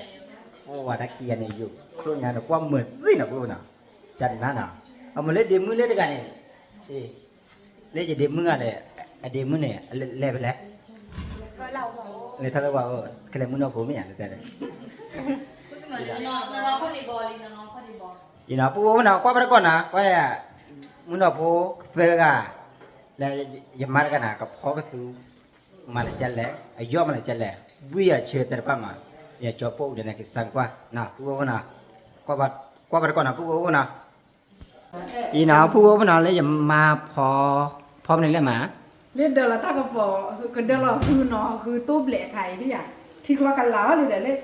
အိၣ်ဝဲတၢ်ခံဂၤန့ၣ် ယိၤချိၣ်ညါန့ၣ် ကွၢ်မုာ်သ့နီၤ ပုၢ်နီၤ, ကနၤနီၤ, အမ့ၢ်လၢဒ့မုၣ်လၢတဂၤန့ၣ်, လၢယဒ့မုၣ်ဂၤဒီး, အဒ့မုၣ်န့ၣ် လဲၤဖဲလဲၣ်, လဲၤထီၣ်လၢဝၤအအိၣ်, ကလဲၤမုၢ်နီၢ်ဖိမ့ၢ်ဧါ, တဲ, အံၤနီၤ ပုၢ်ဖိနီၤ ကွၢ်ဘၣ်တကီၢ်နီၤ, ကွၢ်, မုၢ်နီၢ်ဖိသၢဂၤ, လၢယမါတဂၤန့ၣ် ကဖီကသူ မၤလၢကလဲၣ်, အယီၣ်မၤလၢကလဲၣ်, ဝံၢ်အဆၢတဲတဖၣ်မး, ယကၠီပိၣ်ဒ်န့ၣ် ကစၢ်ကွၢ်, ပုၢ်ဖိနီၤ, ကွၢ်ဘၣ်တကီၢ်နီၤ ပုၢ်ဖိနီၤ, အံၤနီၤ ပုၢ်ဖိနီၤ လၢယမါဖီ, ဖီမနုၤလဲၣ်မး, လၢဒၢးလီၤတၢ်ကပီၤ, ကဒၢးလီၤဟုနီၤ ဟုတိၢ်ဘျဲးအခါအံၤဒ်ယၤ, ထံကျီကလၤအီၤလံဒီးလၢ,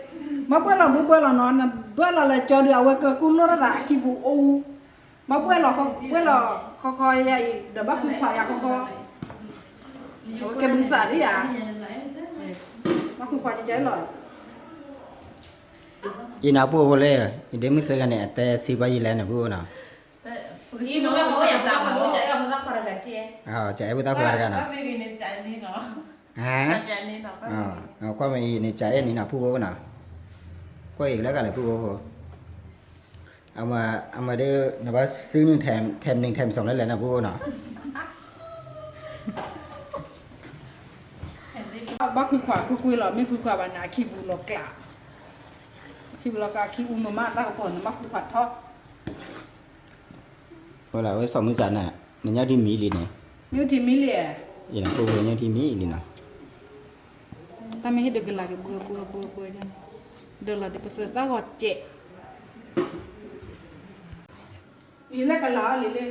မ့ၢ်ပှဲၤလီၤမ့ၢ်ပှဲၤလီၤနီၤ, နဘှဲလီၤလၢကၠီဒုး အဝဲကကူလိၣ်ထီၣ်သးအခံပူၤအိၣ်, မ့ၢ်ပှဲၤလီၤ, ပှဲၤလီၤခီခီယၤအံၤ ဒီးဘၣ်ဃုခွးယၤခီခီ, အဝဲကဲဘုသးဒ်ယၤ, ဘၣ်ဃုခွးယၤလီၤ. အံၤနီၤ ပုၢ်ဖိလၢ, ယဒ့မုၣ်သၢဂၤန့ၣ် အတဲစံးဘၣ်ယလဲၣ်န့ၣ် ပုၢ်ဖိနီၤ, ကအဲၣ်ဖိသၣ်ခွါတဂၤနီၤ, ဟါ, ကွၢ်မ့ၢ်အံၤန့ၣ် ကအဲၣ်န့ၣ်နီၤ ပုၢ်ဖိနီၤ, ကွၢ်အံၤလၢကလဲၣ် ပုၢ်ဖိဖိ, အမၤဒ် နဘၣ်စုနုၢ် ထဲမနုၢ်ထဲမစီလၢလဲၣ်နီၤ ပုၢ်ဖိနီၤ, ဘၣ်ဃုခွးကွ့ၢ်ကွ့ၢ်လီၤ, မ့ၢ်ဃုခွးဘၣ်န့ၣ် အခံပူၤလီၤကျး, အခံပူၤလီၤကျး အခံအူမုာ်မး တၢ်ကပီၤန့ၣ် ဘၣ်ဃုခွးထီၣ် ဝဲလၢအဝဲစီၤမုၢ်စးန့ၣ်, နညၣ်ထံမံလံန့ၣ်, ညၣ်ထံမံလံ, ယနဖိဝဲညၣ်ထံမံလံနီၤ, တၢ်မ့ၢ်ဟ့ၣ်ဒီးကလၤက့ၤဘှဲဘှဲဘှဲဘှဲ, ဒၢးလီၤဒ်ပသၢသၣ်ဂီၤစဲး, လံာ်လၢကလၤအီၤလံလၢ,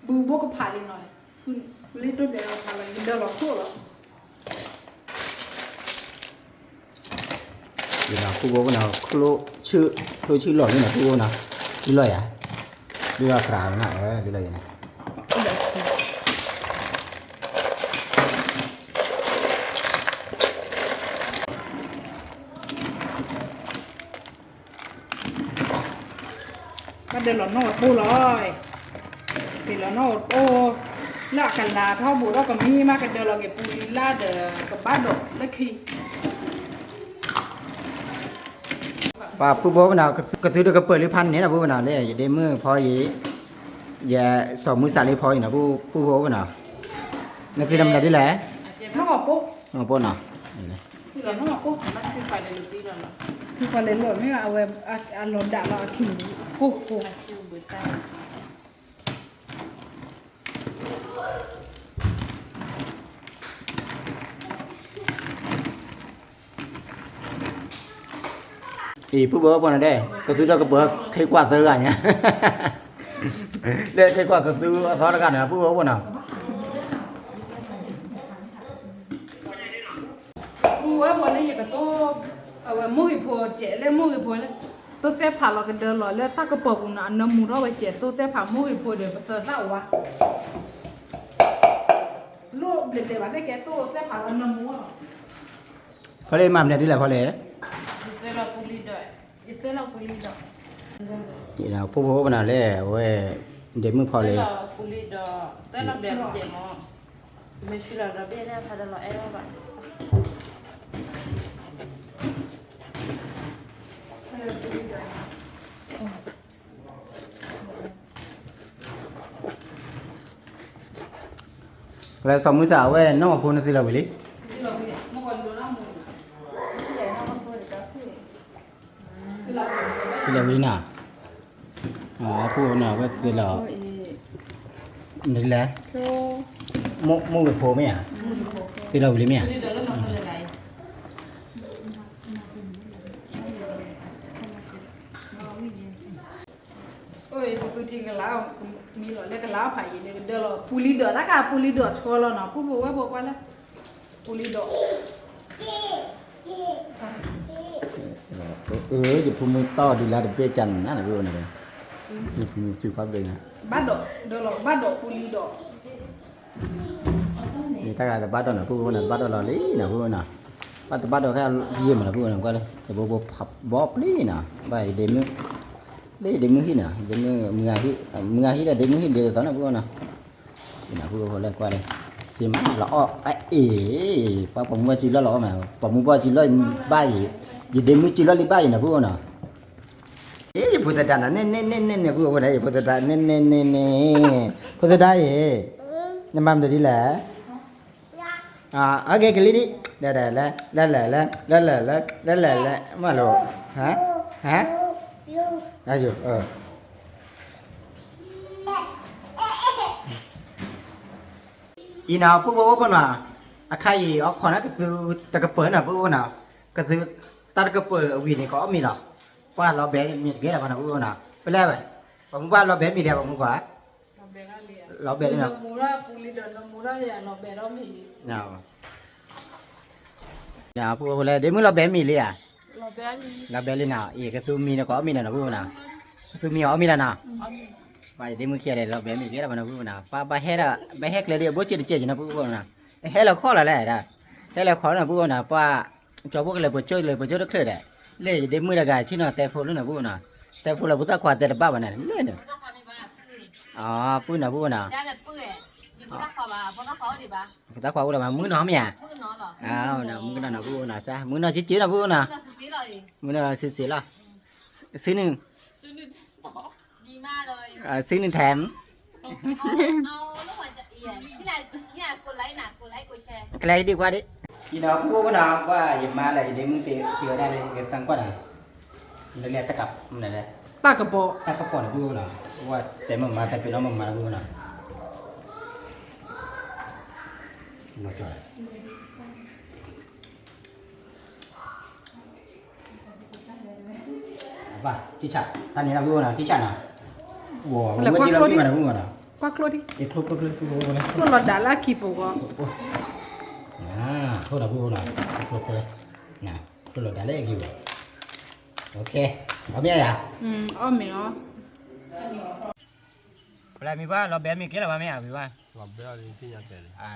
ဘုဘိကဖးလံနီၤ, လံာ်တိၢ်ဒဲးလီၤဖးလီၤ ယဒၢးလီၤခိၣ်လီၤ ယနီၤ ပုၢ်ဖိနီၤ, ချိၣ်ဆူၣ်လီၤမ့ၢ်နီၤ ပုၢ်ဖိနီၤ, ဒုးလီၤယၤ, ဒုးလီၤသရၣ်နီၤ, ဒုးလီၤယၤန့ၣ်, ဘၣ်ဒၢးလီၤနီၢ်အီၤတိၢ်လီၤ, သ့ၣ်လီၤနီၢ်အီၤတိၢ်, လၢအကလၤထီၣ်ဘူးထီၣ်ကမံမး ကဒၢးလီၤက့ၤပူၤလံလၢဒီး ကဘၣ်ဒိးလၢခံ ပှၤပုၢ်ဖိနီၤ, ကသုတကပၢၤလံဖးန့ၣ်နီၤ ပုၢ်ဖိနီၤ, လၢယဒ့မုၣ်ဖီအံၤ, ယစီၤမုၢ်စးလံဖီအံၤနီၤ ပုၢ်ဖိနီၤ, နသုတမၤဒ်လဲၣ်, နီၢ်ပိၢ်နီၤ, သုလီၤနီၢ်ပိၢ်, သုပှၤလဲၤလိာ်မ့ၢ်အဝဲအလီၤဒၣ်လီၤအခံ, ကိၢ်ဃိ အံၤ ပုၢ်ဖိဖိနီၤဒဲး, ကသုတကပၢၤ ခ့ကွၢ်သၢဂၤညါ, လၢခ့ကွၢ်ကသုအသီတဂၤန့ၣ် ပုၢ်ဖိဖိနီၤ, ပုၢ်ဝဲၢ်ဖိလၢယကတိၤ, အဝဲမိၢ်ဂ့ၤဖိစဲးလၢမိၢ်ဂ့ၤဖိလၢ, သိသဲဖးလီၤကဒၢလီၤလၢတၢ်ကပီၤပူၤနီၤ အနၢမူထီၣ်ဝဲစဲး သိသဲဖးမိၢ်ဂ့ၤဖိဒီး ပသၢသၣ်ဝါ လိၣ်ဘျဲးဘျဲးဘၣ်သ့ၣ်ကဲ သိသဲဖးလီၤနၢမူလီၤ, ဖီလ့ၣ်မၤမနုၤဒ်လဲၣ်ဖီလ့ၣ်, ပုၢ်ဖိဖိပနၤလၢအဝဲ, ဒ့မုၣ်ဖီလ့ၣ် လၢစီၤမုၢ်စၢ်အဝဲ နီၢ်မၤဖိနသ့လီၤဝံၤလံ, သ့လီၤဝံၤလံနီၤ, အပုၢ်န့ၣ် အဝဲသ့လီၤ, မ့ၢ်လဲၣ်, မိၢ်ဂ့ၤဖိမ့ၢ်ဧါ, သ့လီၤဝံၤလံမ့ၢ်ဧါ. အိၣ် ပသူထံကလၤ, မံလီၤလၢကလၤဖးယံၤန့ၣ် ကဒၢလီၤ ပူၤလံဒီး တၢ်ကပူၤလံဒီးထီလီၤနီၤ, ပုၢ်ဖိဝဲၢ်ဖိကွၢ်လၢ ပူၤလံဒီး အၢ ယဖိမုၣ်တီၢ်ဒုးလၢတဘ့ၣ်ကၢ်နၤနၤ ယဖိမုၣ်စုဖးဘျ့ၣ်ညါ ဘၣ်ဒီး ဒီးလီၤ ဘၣ်ဒီးပူလံဒီး ယတၢ်ဂၤတဘၣ်ဒီးနၤ ပုၢ်ဝဲၢ်နၤ တဘၣ်ဒီးလီၤလံနၤ ပုၢ်ဝဲၢ်နၤ ဘၣ်တဘၣ်ဒီးခဲယဲၢ်မးနၤ ပုၢ်ဝဲၢ်နၤ ကွၢ်လၢ တဘိဘိဖးဘီပျံၤနၤ ဘၣ်ယဒ့မုၣ် လၢယဒ့မုၣ်ဟံၣ်နၤ ယဒ့မုၣ် မုၢ်ဂၤဟံၣ် မုၢ်ဂၤဟံၣ်ဒီးဒ့မုၣ်ဟံၣ်ဒ့သိးနၤ ပုၢ်ဝဲၢ်နၤ နၤ ပုၢ်ဝဲၢ်လၢကွၢ်လၢ စ့မးလီၤအီၣ် အအ့ၣ် ပှၤပိာ်မုၣ်ဘၣ်စုလီၢ်လီၤအီၣ်မး ပိာ်မုၣ်ဘၣ်စုလီၢ်ဘၣ်အံၤ ယဒ့မုၣ်စုလီၢ်လံဘၣ်အံၤနၤ ပုၢ်ဝဲၢ်နၤ အ့ ယဖိသဒါနၤ နဲၣ်နဲၣ်နဲၣ်နဲၣ် ပုၢ်ဝဲၢ်နၤ ယဖိသဒါ နဲၣ်နဲၣ်နဲၣ်နဲၣ် ဖိသဒါအံၤ နမၤမနုၤဒ်လဲၣ် အကဲကလံၤဒံး လဲၤလဲၤလဲၤ လဲၤလဲၤလဲၤ လဲၤလဲၤလဲၤ လဲၤလဲၤလဲၤ မၤလိာ် ဟါ ဟါ အယိ အံၤနၤ ပုၢ်ဖိဝဲၢ်ဖိနီၤ, အခါအံၤ အီခီနၤ ကသုတကပၢၢ်နၤ ပုၢ်ဖိနီၤ, ကသုတၢ်တကပၢၢ်အဝံၤန့ၣ် ကအီၣ်မ့ၤလီၤ, ပှၤလီၤဘဲမ့ၤတကဲလၢၤဘၣ်နၤ ပုၢ်ဖိနီၤ, ပလဲၣ်ဝဲ, ပှၤမုၢ်ပှၢ်လီၤဘဲမ့ၤလံ ပှၤမုၢ်ပှၢ်, လီၤဘဲလံနီၤ, ပုၢ်ဖိလဲၣ် ဒ့မုၣ်လီၤဘဲမ့ၤလံဧါ, လီၤဘဲလံနီၤ, အံၤ ကသုမံၤန့ၣ် ကအီၣ်မ့ၤလီၤနီၤ ပုၢ်ဖိနီၤ, ကသုမံၤအီၣ်မ့ၤလီၤနီၤ, ပှၤယဒ့မုၣ်ခံဂၤဒီး လီၤဘဲမ့ၤကဲလၢၤဘၣ်နၤ ပုၢ်ဖိနီၤ, ပှၤဘၣ်ဟဲဒီး ဘၣ်ဟဲကျဲဒ်အဘိစ့တကဲးက့ၤနီၤ ပုၢ်ဖိနီၤ, ဟဲလီၤခီလီၤလဲၣ်, ဟဲလီၤခီလီၤနၤ ပုၢ်ဖိနီၤ, ပှၤကၠီဖိကလဲၤပှၤကၠိလဲၤပှၤကၠိတချုးဒီး, လၢယဒ့မုၣ်တဂၤဆ့ၣ်နီၤတဲဖိလၢနၤ ပုၢ်ဖိနီၤ, တဲဖိလၢဖိသၣ်ခွါတဲတဘၣ်ဘၣ်နၤ လၢနၤ, အပုၢ်နၤ ပုၢ်ဖိနီၤ, ဖိသၣ်ခွါအိၣ်ဒီးမၤမုၣ်နီၤမ့ၢ်ဧါ, မုၣ်ကနီၤနီၤ ပုၢ်ဖိနီၤ, မုၣ်ကနီၤဆ့ၣ်နီၤ ပုၢ်ဖိနီၤ, မုၣ်ကနီၤဆ့ၣ်နီၤလီၤ, စုနုၤ စုနုၤထဲမ်, ကလဲၤဒံးကွၢ်ဒံး, ယနီၤ ပုၢ်ဖိနီၤ ပှၤယမါလၢယဒ့မုၣ်သ့ၣ်ဝဲဒၣ်လၢ ယကစၢ်ကွၢ်ဒီး, လၢတၢ်ကပီၤ, တၢ်ကပီၤန့ၣ် ပုၢ်ဖိနီၤ, ပှၤတဲမ့ၢ်မါ တဲပ့ၤနီၣ်မ့ၢ်မါ ပုၢ်ဖိနီၤ, ဘၣ် ထံဆး တၢ်န့ၣ်လၢ ပုၢ်ဖိနီၤ ထံဆးနီၤ, ဝဲက့ၤလၢပံၢ်ဘၣ်နီၤ ပုၢ်ဖိနီၤ, ကွၢ်ကျိဒံး, ကျိလီၤဒၣ်လၢအခံပူၤဂီၢ်, ကျိလီၤဒၣ်လၢအခံပူၤ, ကျိလီၤဒၣ်လၢအခံပူၤ, အီၣ်မ့ၤလီၤ, ပျဲမ့ၢ်ဘၣ် လီၤဘဲမ့ၢ်ကဲလၢၤဘၣ်မ့ၢ်ဧါ ဝံၤဘၣ်,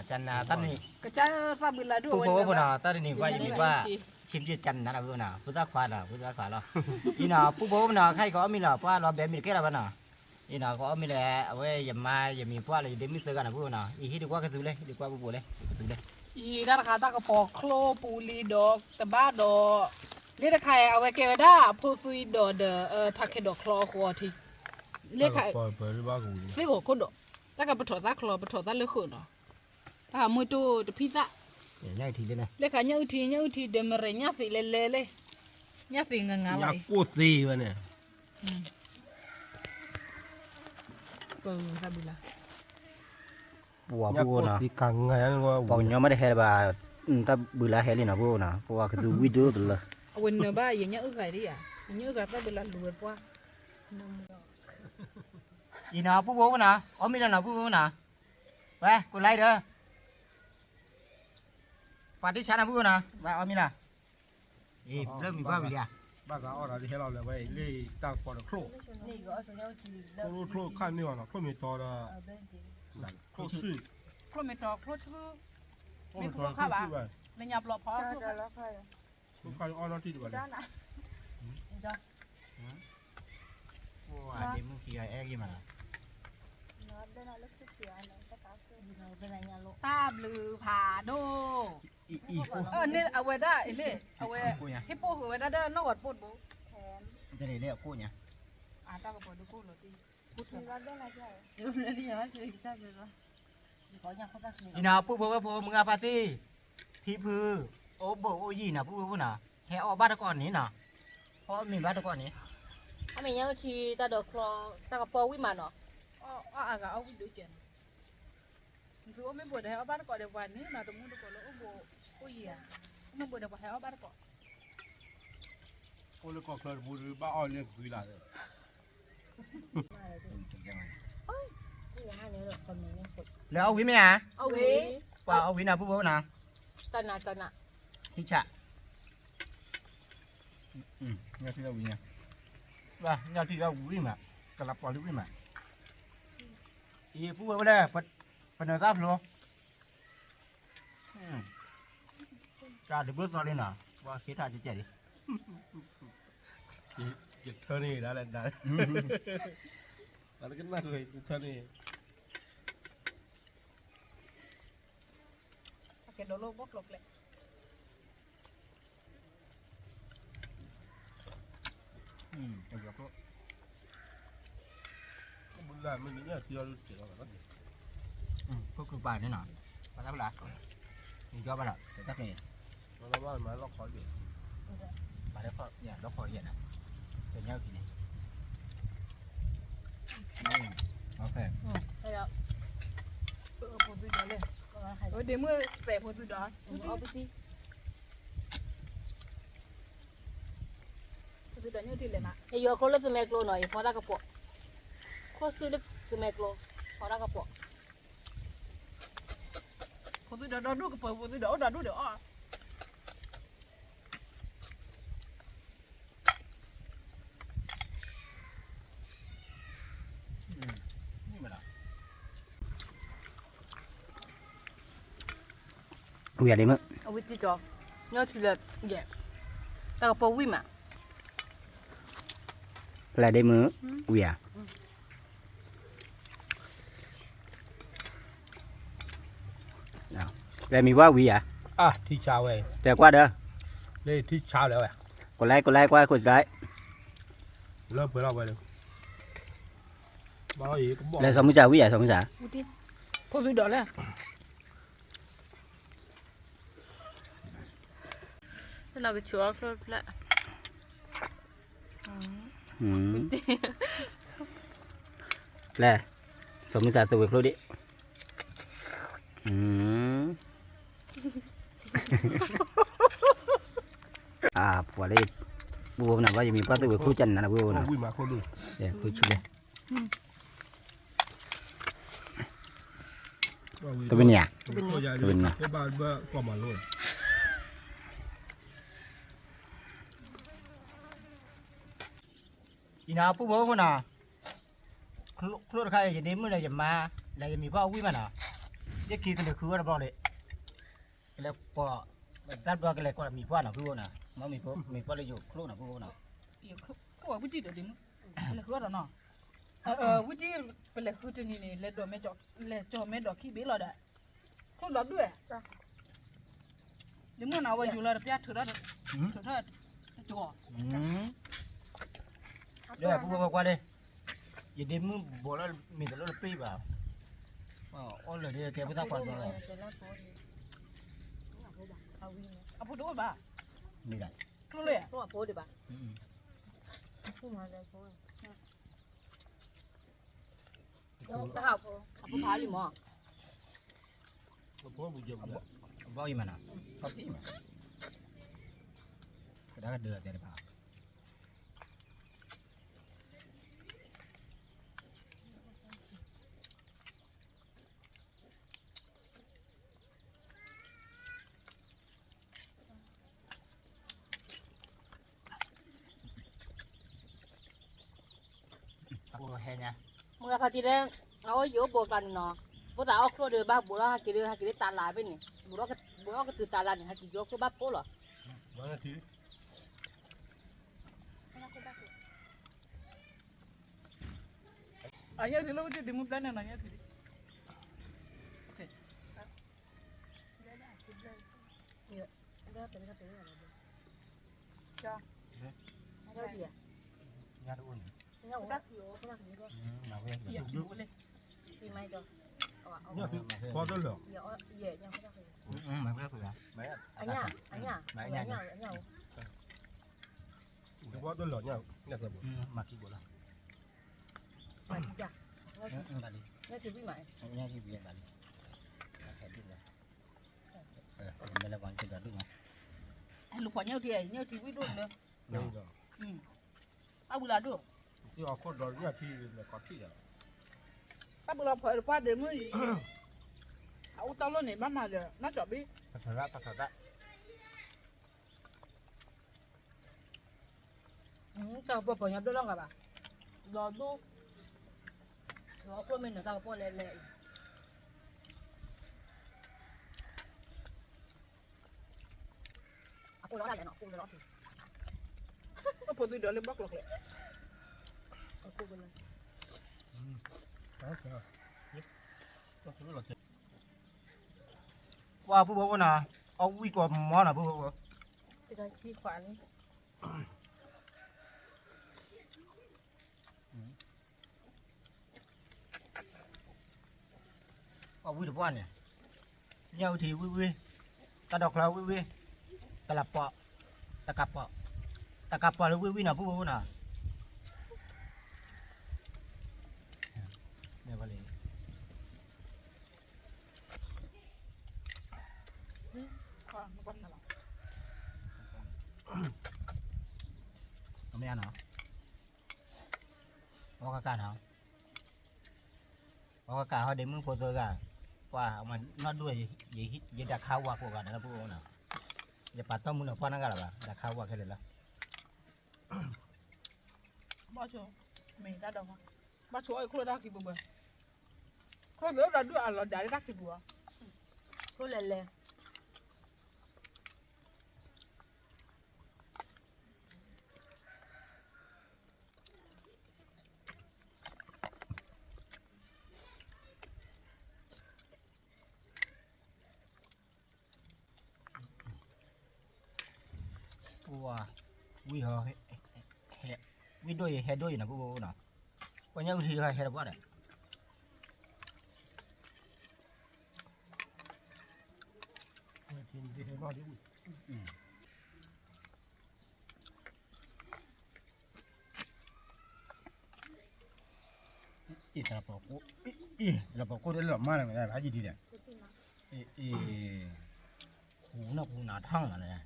ကနၤတၢ်န့ၣ်, ပုၢ်ဖိဝဲၢ်ဖိနီၤ တၢ်တနံၤဘၣ်ယမ့ၢ်ဘၣ်, ဆ့ၣ်ပျဲကနၤနီၤ ပုၢ်ဖိနီၤ ဖိသၣ်ခွါနီၤ ဖိသၣ်ခွါလီၤ, အံၤနီၤ ပုၢ်ဖိဝဲၢ်ဖိနီၤ ခဲအံၤကအီၣ်မ့ၤလီၤ ပှၤလီၤဘဲမ့ၢ်တကဲလၢၤဘၣ်နီၤ, အံၤနီၤ ကအီၣ်မ့ၤလၢ အဝဲယမါယမံၤပှၢ်လၢယဒ့မုၣ်သၢဂၤနီၤ ပုၢ်ဖိနီၤ, အံၤဟံၣ်ဒုးကွၢ်ကသူလၢ ဟံၣ်ဒုးကွၢ်ပူၤပူၤလၢ ကသူလၢ အံၤတၢ်တခါတၢ်ကပီၤချိပူၤလံဒီးတဘၣ်ဒီး, လၢတခါအံၤ အဝဲကဲဝဲဒၣ်အဖိသွံဒီးဒီး ဖးခဲဒီးချီအဃိအီၤထံ, လၢခါ, သ့ၣ်ဂီၤခိၣ်ဒီး, တၢ်ကပထီၣ်သၣ်ချီ ပထီၣ်သၣ်လၢဃုာ်နီၤ, တၢ်ဟးမုၢ်တိၢ်တဖံးသၣ်, လၢခါညၣ်အုၣ်ထံ ညၣ်အုၣ်ထံ ဒၢးမရံညၣ်သ့လဲၤလဲၤလၢ, ညၣ်သ့ငါငါလီၤ, ညၣ်ကိၢ်သ့ဝဲန့ၣ် ပှၤပုၢ်ဖိနီၤ, ပှၤကညီမ့ၢ်တဟဲလၢၤဘၣ်, တၢ်ဘုလါဟဲလံနီၤ ပုၢ်ဖိနီၤ, ပှၤကသူဝံၣ်ဒိၣ်တလၢ, အဝဲနၢၤဘၣ် ယညၣ်အုၣ်ဂၤဒ်ဧါ, ယညၣ်အုၣ်ဂၤတၢ်ဘုလါလူၤဝဲပှၢ်, အံၤနီၤ ပုၢ်ဖိနီၤ အီၣ်မ့ၤလီၤနီၤ ပုၢ်ဖိနီၤ, ဝဲ ကိးလါဒီး ပှၤတံၢ်ဆါနီၤ ပုၢ်ဖိနီၤ ဝဲအီၣ်မ့ၤလီၤ, အံၤ ဘျၢမံၤပှၢ်ဝံၤလံဧါ, ဘၣ်သးအီၣ်ဒီးဟဲလီၤလၢဝဲအံၤ လၢတၢ်ကပီၤဒီးချိၣ်, ချိၣ်ခါန့ၢ်အီၤနီၤ ချိၣ်မ့ၢ်တီဒီး, ချိၣ်စု, ချိၣ်မ့ၢ်တီ ချိၣ်ဆူ, မ့ၢ်ချိၣ်ခါဘၣ်, လၢညါဘျီဖီ ချိၣ်ခါအီၣ်နီၢ်ထံၣ်ဒံးဘၣ်န့ၣ်, ဒ့မုၣ်ခံဂၤအဲၣ်ဂ့ၤမးနီၤ, တၢ်ဘျုးဖးဒိၣ်, အဝဲဒၣ်အံၤလံ, အဝဲ ဟ့ၣ်ပိာ်ဃုာ်ဝဲဒၣ်ဒီးနီၢ်ဂီၤတပိာ်တဘိ, တၢ်ကိးပီၤဒိၣ်ကိၢ်လီၤ, အံၤနီၤ ပုၢ်ဖိဝဲၢ်ဖိ မုၢ်ဂၤဖါတံၢ်, ဖံဖု, အိၣ်ဘိၣ်အိၣ်ယံၤနီၤ ပုၢ်ဖိဖိနီၤ, ဟဲအီၣ်ဘၣ်တကိးန့ၣ်နီၤ, ဟဲအီၣ်မ့ၤဘၣ်တကိးန့ၣ်, အီၣ်မ့ၤညါအုၣ်ထံ တၢ်ဒိးချီ, တၢ်ကပီၤဝံၣ်မးနီၤ, အီၣ်အါဂၤအီၣ်ဝံၣ်ဒိၣ်ကဲးနီၤ, သုအိၣ်မ့ၢ်ဘိးဒီးဟဲအီၣ်ဘၣ်တကိးဒီးပှၤန့ၣ်နီၤ, တမူတကိးလၢအိၣ်ဘိၣ်အိၣ်ယံၤဧါ, အိၣ်မ့ၢ်ဘိးဒီးပှၤဟဲအီၣ်ဘၣ်တကိး အိၣ်လၢကီၢ်ချၢတပူၤဒုး ဘၣ်အီၣ်လၢကွံလၢ်လၢ, လၢအီၣ်ဝံၤမ့ၢ်ဧါ, ပှၤအီၣ်ဝံၤနီၤ ပုၢ်ဖိနီၤ, တနၤတနၤ, ထံဆး, ညၣ်ထံၣ်လၢဝံၤညါ, ဘၣ် ညၣ်ထံၣ်လၢဝံၤမး, ကလၤပီၤလံဝံၤမး, အံၤပူဝဲဝဲလဲၣ်, ပနၢၤသၣ်ဖျိ, တၢ်ဒုးဘျိၣ်သီလံနီၤ, ပှၤဃ့ထါကဲကဲလံ, ယထၢန့ၣ်ဒၣ်လဲၣ်ဒၣ်, အလၢကနၣ်ကွဲးယထၢန့ၣ် အကဲဒိးလိၣ်ဘီၣ်ကျိၤကျဲ, အကဲဒိးလိၣ်, ဘုလၢမ့ၢ်နညၣ်ထံအီၤဒုးတ့ၢ်လီၤဘၣ်, ခိၣ်ခုပာ်န့ၣ်နီၤ, ပှၤသးဖုလၢ, နကၠီဘၣ်လီၤ တၢ်ကျဲ, လီၤဘၣ်မၤလီၢ်ခီဒံး, ပှၤလၢခီ, လီၢ်ခီယဲၢ်နီၤ, တညၣ်အုၣ်ကံန့ၣ်, ဖိသုဒီးလဲၣ်, ဝဲဒ့မုၣ်ပဲာ်ဖိသုဒီး, ဖိသုဒီးညိၣ်တံၢ်လဲၣ်မး, ယယီၤကျိလၢသုမဲကျိနီၤ, ယဖီတၢ်ကပီၤ, ခိၣ်စုလၢသုမဲကျိ, ဖီတၢ်ကပီၤ, ဖိသုဒီးဒီဒူၣ်ကပၢၤ, ဖိသုဒီးအိၣ်ဒီဒူၣ်ဒီးအီၣ် ဝံၤဒ့မုၣ်, အဝံတံၢ်ကီ, ညၣ်ထံလၢ, တၢ်ကပီၤဝံၤမး, ဖဲလဲၣ်ဒ့မုၣ်, ဝံၤဧါ, လဲၤမံၤပှၢ်ဝံၤဧါ, ထံဆါဝဲ, တဲကွၢ်ဒီး, ထံဆါလဲၣ်ဝဲ, ကလဲကလဲကွၢ်ခိၣ်စလဲ, လၢပှဲၤလီၤဝဲ, လဲၤစီၤမုၢ်စၢ်ဝံၤဧါ, စီၤမုၢ်စၢ်, ဖိသုဒီးလဲၣ် တနီၤကဆိးအီၣ်ချိၣ်ဖျၢၣ်, လဲၣ်, စီၤမုၢ်စၢ်သုးဝဲၤဖျိဒံး, အပှၤလၢ, ပူဖိနၤဘၣ် ယမံၤပှၢ်သုးဝဲၤဖျိကနၤနၤပူဖိနၤ, ဖျိဆူလဲၣ် တဘ့ၣ်န့ၣ်ဧါ, တဘ့ၣ်န့ၣ်ဧါ, အံၤနၤပူဖိဖိနၤ, ချိၣ်တခါအံၤ ယဒ့မုၣ်ဒီးယမါ, လၢယမံၤပှၢ်ဝံၤမးနီၤ, ယခံကလဲၤဃုဝဲတဘျီလံ, ကလဲၤကိး, တၢ်တဘျီကလဲၤကိးမံၤပှၢ်နီၤ ဖုဖိနၤ, မ့ၢ်မံၤပှၢ်လၢယိၤချိၣ်နီၤ ဖုဖိနၤ, ဝံၤတံၢ်ဒီးဒ့မုၣ်, လဲၤဃုအီၣ်ဒီးနီၤ, ဝံၤတံၢ်, ပလဲၤဃုတနံၤန့ၣ် လဲၤဒိးမဲ, လဲၤကၠီၤမဲဒီးခံဘ့ၣ်လီၤဒီး, ချိၣ်လီၤဒုၣ်ဝဲ ဒ့မုၣ်နၤဝဲယိၤလီၤတပျၢ်ထုးထီၣ်, ထုးထီၣ်တကီၢ်, ဒီးပူဖိကွၢ်လံ, ယဒ့မုၣ်ဘီလၢမ့ၢ်တလိၣ်တပ့ၢ်ဘၣ်, အီၣ်လၢာ်ဒီးကဲဖိသၣ်ခွါဘီလီၤ, အဖိတအိၣ်ဘၣ်, မ့ၢ်ဒၣ်, ကျိလၢ, အဖိဒံးဘၣ်, အဖိဖးလံမး, အဘီအံၤမးနီၤ, ထီၣ်ဖံးမး, ကဒါကဒၢတဲတဖၣ် ဟဲညါ, မုၢ်ဂၤဖါတံၢ်လၢ, အအိၣ်ယိၤဘိးကျါန့ၣ်နီၤ, ဖိသၣ်အီၣ်ချိၣ်ဒီးဘၣ်ဘိးလီၤဟဲက့ၤဒီး ဟဲက့ၤလၢတၢ်လၢ်ဖဲန့ၣ်, ဘိးအီၣ်ကတုၤတၢ်လၢ်န့ၣ် ဟဲက့ၤယိၤချိၣ်ဘၣ်ဖိလီၤ, အညၣ်ထံလၢဝဲတဒ့မုၣ်ပျဲန့ၣ်နီၤ ညၣ်ထံလံ, ညၣ်တအိၣ်န့ၣ်, ညၣ်ထံဘိလံ, ဖီတလၢာ်, အညၣ်, အညၣ်, အညၣ်, ဖီတလၢာ်ညၣ်, မၤခံဘိလီၤ, မၤခံ, ညၣ်ထံဘိမး, ညၣ်ထံဘိဘၣ်လံ, မ့ၢ်လၢပှၤက့ၤဒီးဒိၣ်မး, လူၤဖီညၣ်ထံ, ညၣ်ထံဝံၣ်ဒိၣ်လၢ, အဝံၤလၢဒိၣ်, တၢ်ဘုလီၤဖီတပှၢ်ဒ့မုၣ်အံၤ, အအိၣ်တၢ်လိၣ်န့ၣ် ဘၣ်မၤဒီး နီၢ်ကီၢ်ဘ့ၣ်, ပထရၣ်ပထရၣ်, တၢ်ကပီၤပီၤညါဒိၣ်လီၤဂၤဘၣ်, ဒီးဒူၣ်, ဒီးအကျိၣ်မ့ၢ်နတၢ်ကပီၤလဲၣ်လဲၣ်အံၤ, အကိၣ်လီၤတၢ်လဲၣ်နီၤ, အကိၣ်လီၤတၢ်, အဖိသုဒီးလၢဘီၣ်ကျိၤကျဲ, အကိၣ်လီၤ, ကွၢ်ပုၢ်ဖိဖိနီၤ, အီၣ်ဝံၣ်ကိးမီၤနီၤ ပုၢ်ဖိဖိ, တၢ်ခံခွးလံ. အီၣ်ဝံၣ်တပှၢ်န့ၣ်, ညၣ်အူထံဝံၣ်ဝံၣ်, တၢ်ဒိးချီဝံၣ်ဝံၣ်, တလးပီ, တကးပီ, တကးပီလၢဝံၣ်ဝံၣ်နီၤ ပုၢ်ဖိဖိနီၤ, မ့ၢ်ဘၣ်လံ. အမ့ၢ်နီၤ, အီၣ်ကကးနီၤ, အီၣ်ကကးဟီဒ့မုၣ်ဖိသၢဂၤ, ပှၤအမၤနီၢ်ဒိၣ်, ယဒၣ်ခါဝါကိးဂၤဒဲးလၢပုၢ်ဖိနီၤ, ယပာ်တီၢ်မုၢ်နီၤပှၢ်နီတဂၤလၢၤဘၣ်, ဒၣ်ခါဝါခဲလၢာ်လီၤ. ဘၣ်ဆိ, မ့ၢ်တၢ်ဒီး, ဘၣ်ဆိအီၣ်အံၤချိၣ်လၢတၢ်ခံဘၢဘၢ, ချိၣ်သ့ၣ်အိၣ်ဒီးဒုၣ်အလီၤဒၣ်လၢတၢ်ခံဘၢအီၤ, ချိၣ်လဲၤလဲၤ ပှၤ, ဝံၣ်ဟီ, ဝံၣ်ဒိၣ်အံၤ ဟဲဒိၣ်အံၤနီၤ ပုၢ်ဖိနီၤ, ပှၤညၣ်အူထံဟဲတပှၢ်ဒီး အံၤ တၢ်လီၤပှီၢ်ကိၣ်, အံၤ တၢ်လီၤပှီၢ်ကိၣ်တလီၤမၢ်လၢၤ မ့ၢ်ဒၣ်ဖးယံၤဒ်လဲၣ်, အံၤ ခူနီၢ်ခူနၤထီၣ်လီၤန့ၣ်,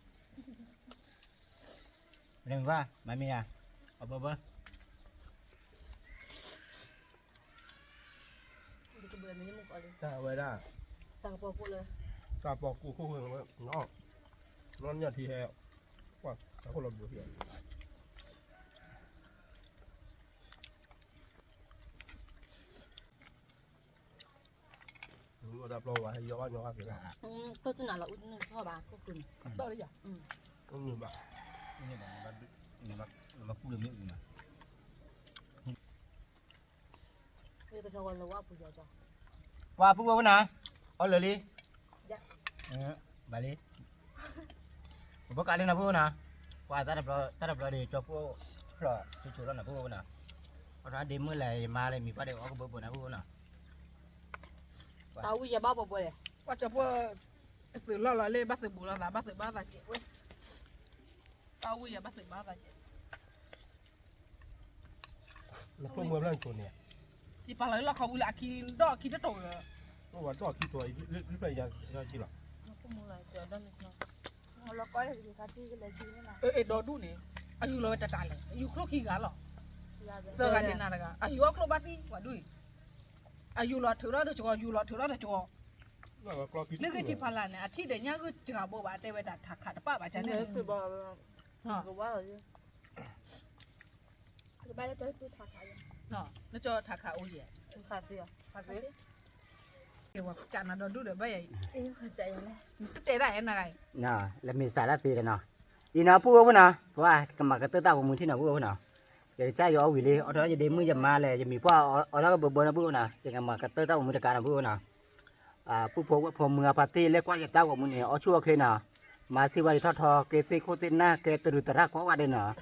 မ့ၢ်ဘၣ် မၤမ့ၢ်ဧါ, အဘၢဘၢ တၢ်ဝဲဒၣ်, တၢ်ပီၢ်ကိၣ်ခိၣ်ဝဲ, နီၢ်ညၣ်ထံဟဲ, ပှၤတၢ်ခိၣ်လီၤဘျုးဖံး, တၢ်ပျီဝဲဟဲယီၤဘၣ်ညီဘၣ်က့ၤလီၤ, ခိၣ်စနၤလီၤအူတန့ၢ်ထီၣ်ဘၣ် ခိၣ်ပူၤန့ၣ်, အတီၢ်လၢယၤ, အူန့ၢ်ဘၣ်, နဘၣ်ကူၣ်လၢမ့ၣ်အူနၤ ပှၤပုၢ်ဝဲၢ်ဖိနၤ, အီၣ်လၢာ်လံ, ဘၣ်လံ, ပဘၣ်ကးလၢနၤပုၢ်ဖိနၤ, ပှၤတၢ်တဘျီ, တၢ်တဘျီဒီး ကၠီဖိဖျိးဆိဆိလီၤနၤပုၢ်ဖိနၤ, အီၣ်ထီၣ်ဒ့မုၢ်လဲၣ် ယမါလဲၣ် မံၤပှၢ်ဒီး အီၣ်ကဘၢဘၢနၤပုၢ်ဖိနၤ, တၢ်ဝံၣ်ယဘၣ်ပှဲၤပှဲၤလဲၣ်, ပှၤကၠီဖိ သုးလီၢ်လီၤလၢ ဘၣ်သုးဘူးလီၤသး ဘၣ်သုးဘၣ်သးကဲးဝဲ, တၢ်ဝံၣ်ယဘၣ်သုးဘၣ်သးကဲး နခိၣ်မူဖျၢၣ်ကိၤန့ၣ်, ယပာ်လီၤလၢလီၢ်ခီပူၤလၢအခံဒီၣ်ခံတတိၤလၢ, ဝဲဒီၣ်ခံတိၤ, လၢဖျၢၣ်ယၤကံလီၤ, အဲၣ်ဒီဒူၣ်န့ၣ်, အယူၤလီၤဝဲတတးလဲၣ်, အယူၤချိၣ်ခံဂၤလီၤ, သၢဂၤဒံးနၤတဂၤ, အယူၤအီၣ်ချိၣ်ဘၣ်သံပှၤဒူၣ်အံၤ, အယူၤလီၤထုးထီၣ်တကီ, ယူၤလီၤထုးထီၣ်တကီ, လၢဂံၢ်ထံဖးလာ်န့ၣ် အထံၣ်ဒီးညၣ်ဂုၢ်တဂၤဘိဘၣ် အတဲဝဲဒၣ်ထးခးတပာ်ဘၣ်န့ၣ် လၢကၠီထးခးအိၣ်ယဲၢ်, ကနၤဒီဒူၣ်ဒီးဘၣ်ယၤအံၤ, တတဲဒၣ်အဲၣ်နဂၤအံၤ, လၢမ့ၢ်စးဒၣ်သ့ဒီးနီၤ, အံၤနီၤ ပုၢ်ဝဲၢ်ဖိနီၤ, ပှၤကမၤကတၢၢ်တၢ်ဂီၤမူထံၣ်နီၤ ပုၢ်ဝဲၢ်ဖိနီၤ, ယကစၢ်ယွၤအီၣ်ဝံၤလံ အီၣ်ထီၣ်ယဒ့မုၣ်ယမါလဲၣ် ယမံၤပှၢ်အီၣ်ထီၣ်ကဘၢဘၢနီၤ ပုၢ်ဝဲၢ်ဖိနီၤ, ယကမၤကတၢၢ်တၢ်ဂီၤမူတကးနီၤ ပုၢ်ဝဲၢ်ဖိနီၤ, ပုၢ်ဖိဝဲၢ်ဖိမုၢ်အပှၤသ့ၣ်လဲၣ်ကွၢ်ယတၢ်ဂီၤမူန့ၣ် အီၣ်ဆူၣ်အီၣ်ချ့နီၤ, မၤစံးဝဲယထီၣ်ထီ ကဲသ့ၣ်ခိၣ်သ့ၣ်နၢ် ကဲတရူးသရၣ်ကိးဂၤဒဲးနီၤ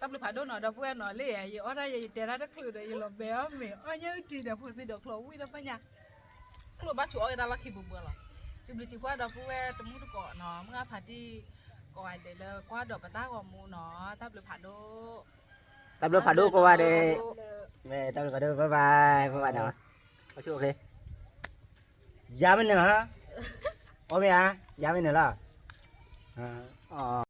တၢ်ဘျုးဖးဒိၣ်နီၤ ဒီပုၢ်ဝဲၢ်နီၤ လၢယအဲၣ်ယတဲဒၣ်တချုးဒီး ယလီၤဘဲအီၣ်မ့ၤ အီၣ်ညၣ်အုၣ်တံၤဒီးဖိသံဒီးချိၣ်ဝံၣ်ဒီးပညါ, ချိၣ်ဘၣ်ဆိးအီၣ်က့ၤတၢ်လီၢ်ခံဘိးဘိးလီၤ. စံးဘျုးစံးဖှိၣ်ဒီပုၢ်ဝဲၢ်တမူတကိးနီၤ မုၢ်ဂၢ်ဖးတံၢ် ကိးဂၤဒဲးလၢကွၢ်ဒီးပတၢ်ဂီၤမူနီၤ တၢ်ဘျုးဖးဒိၣ်, တၢ်ဘျုးဖးဒိၣ်ကိးဂၤဒဲး, တၢ်ဘျုးဖးဒိၣ် bye bye, bye bye နီၤ, ယါမ့ၢ်နုာ်ဟါ, အီၣ်မ့ၢ်ဧါ, ယါမ့ၢ်နုာ်လီၤ, အီ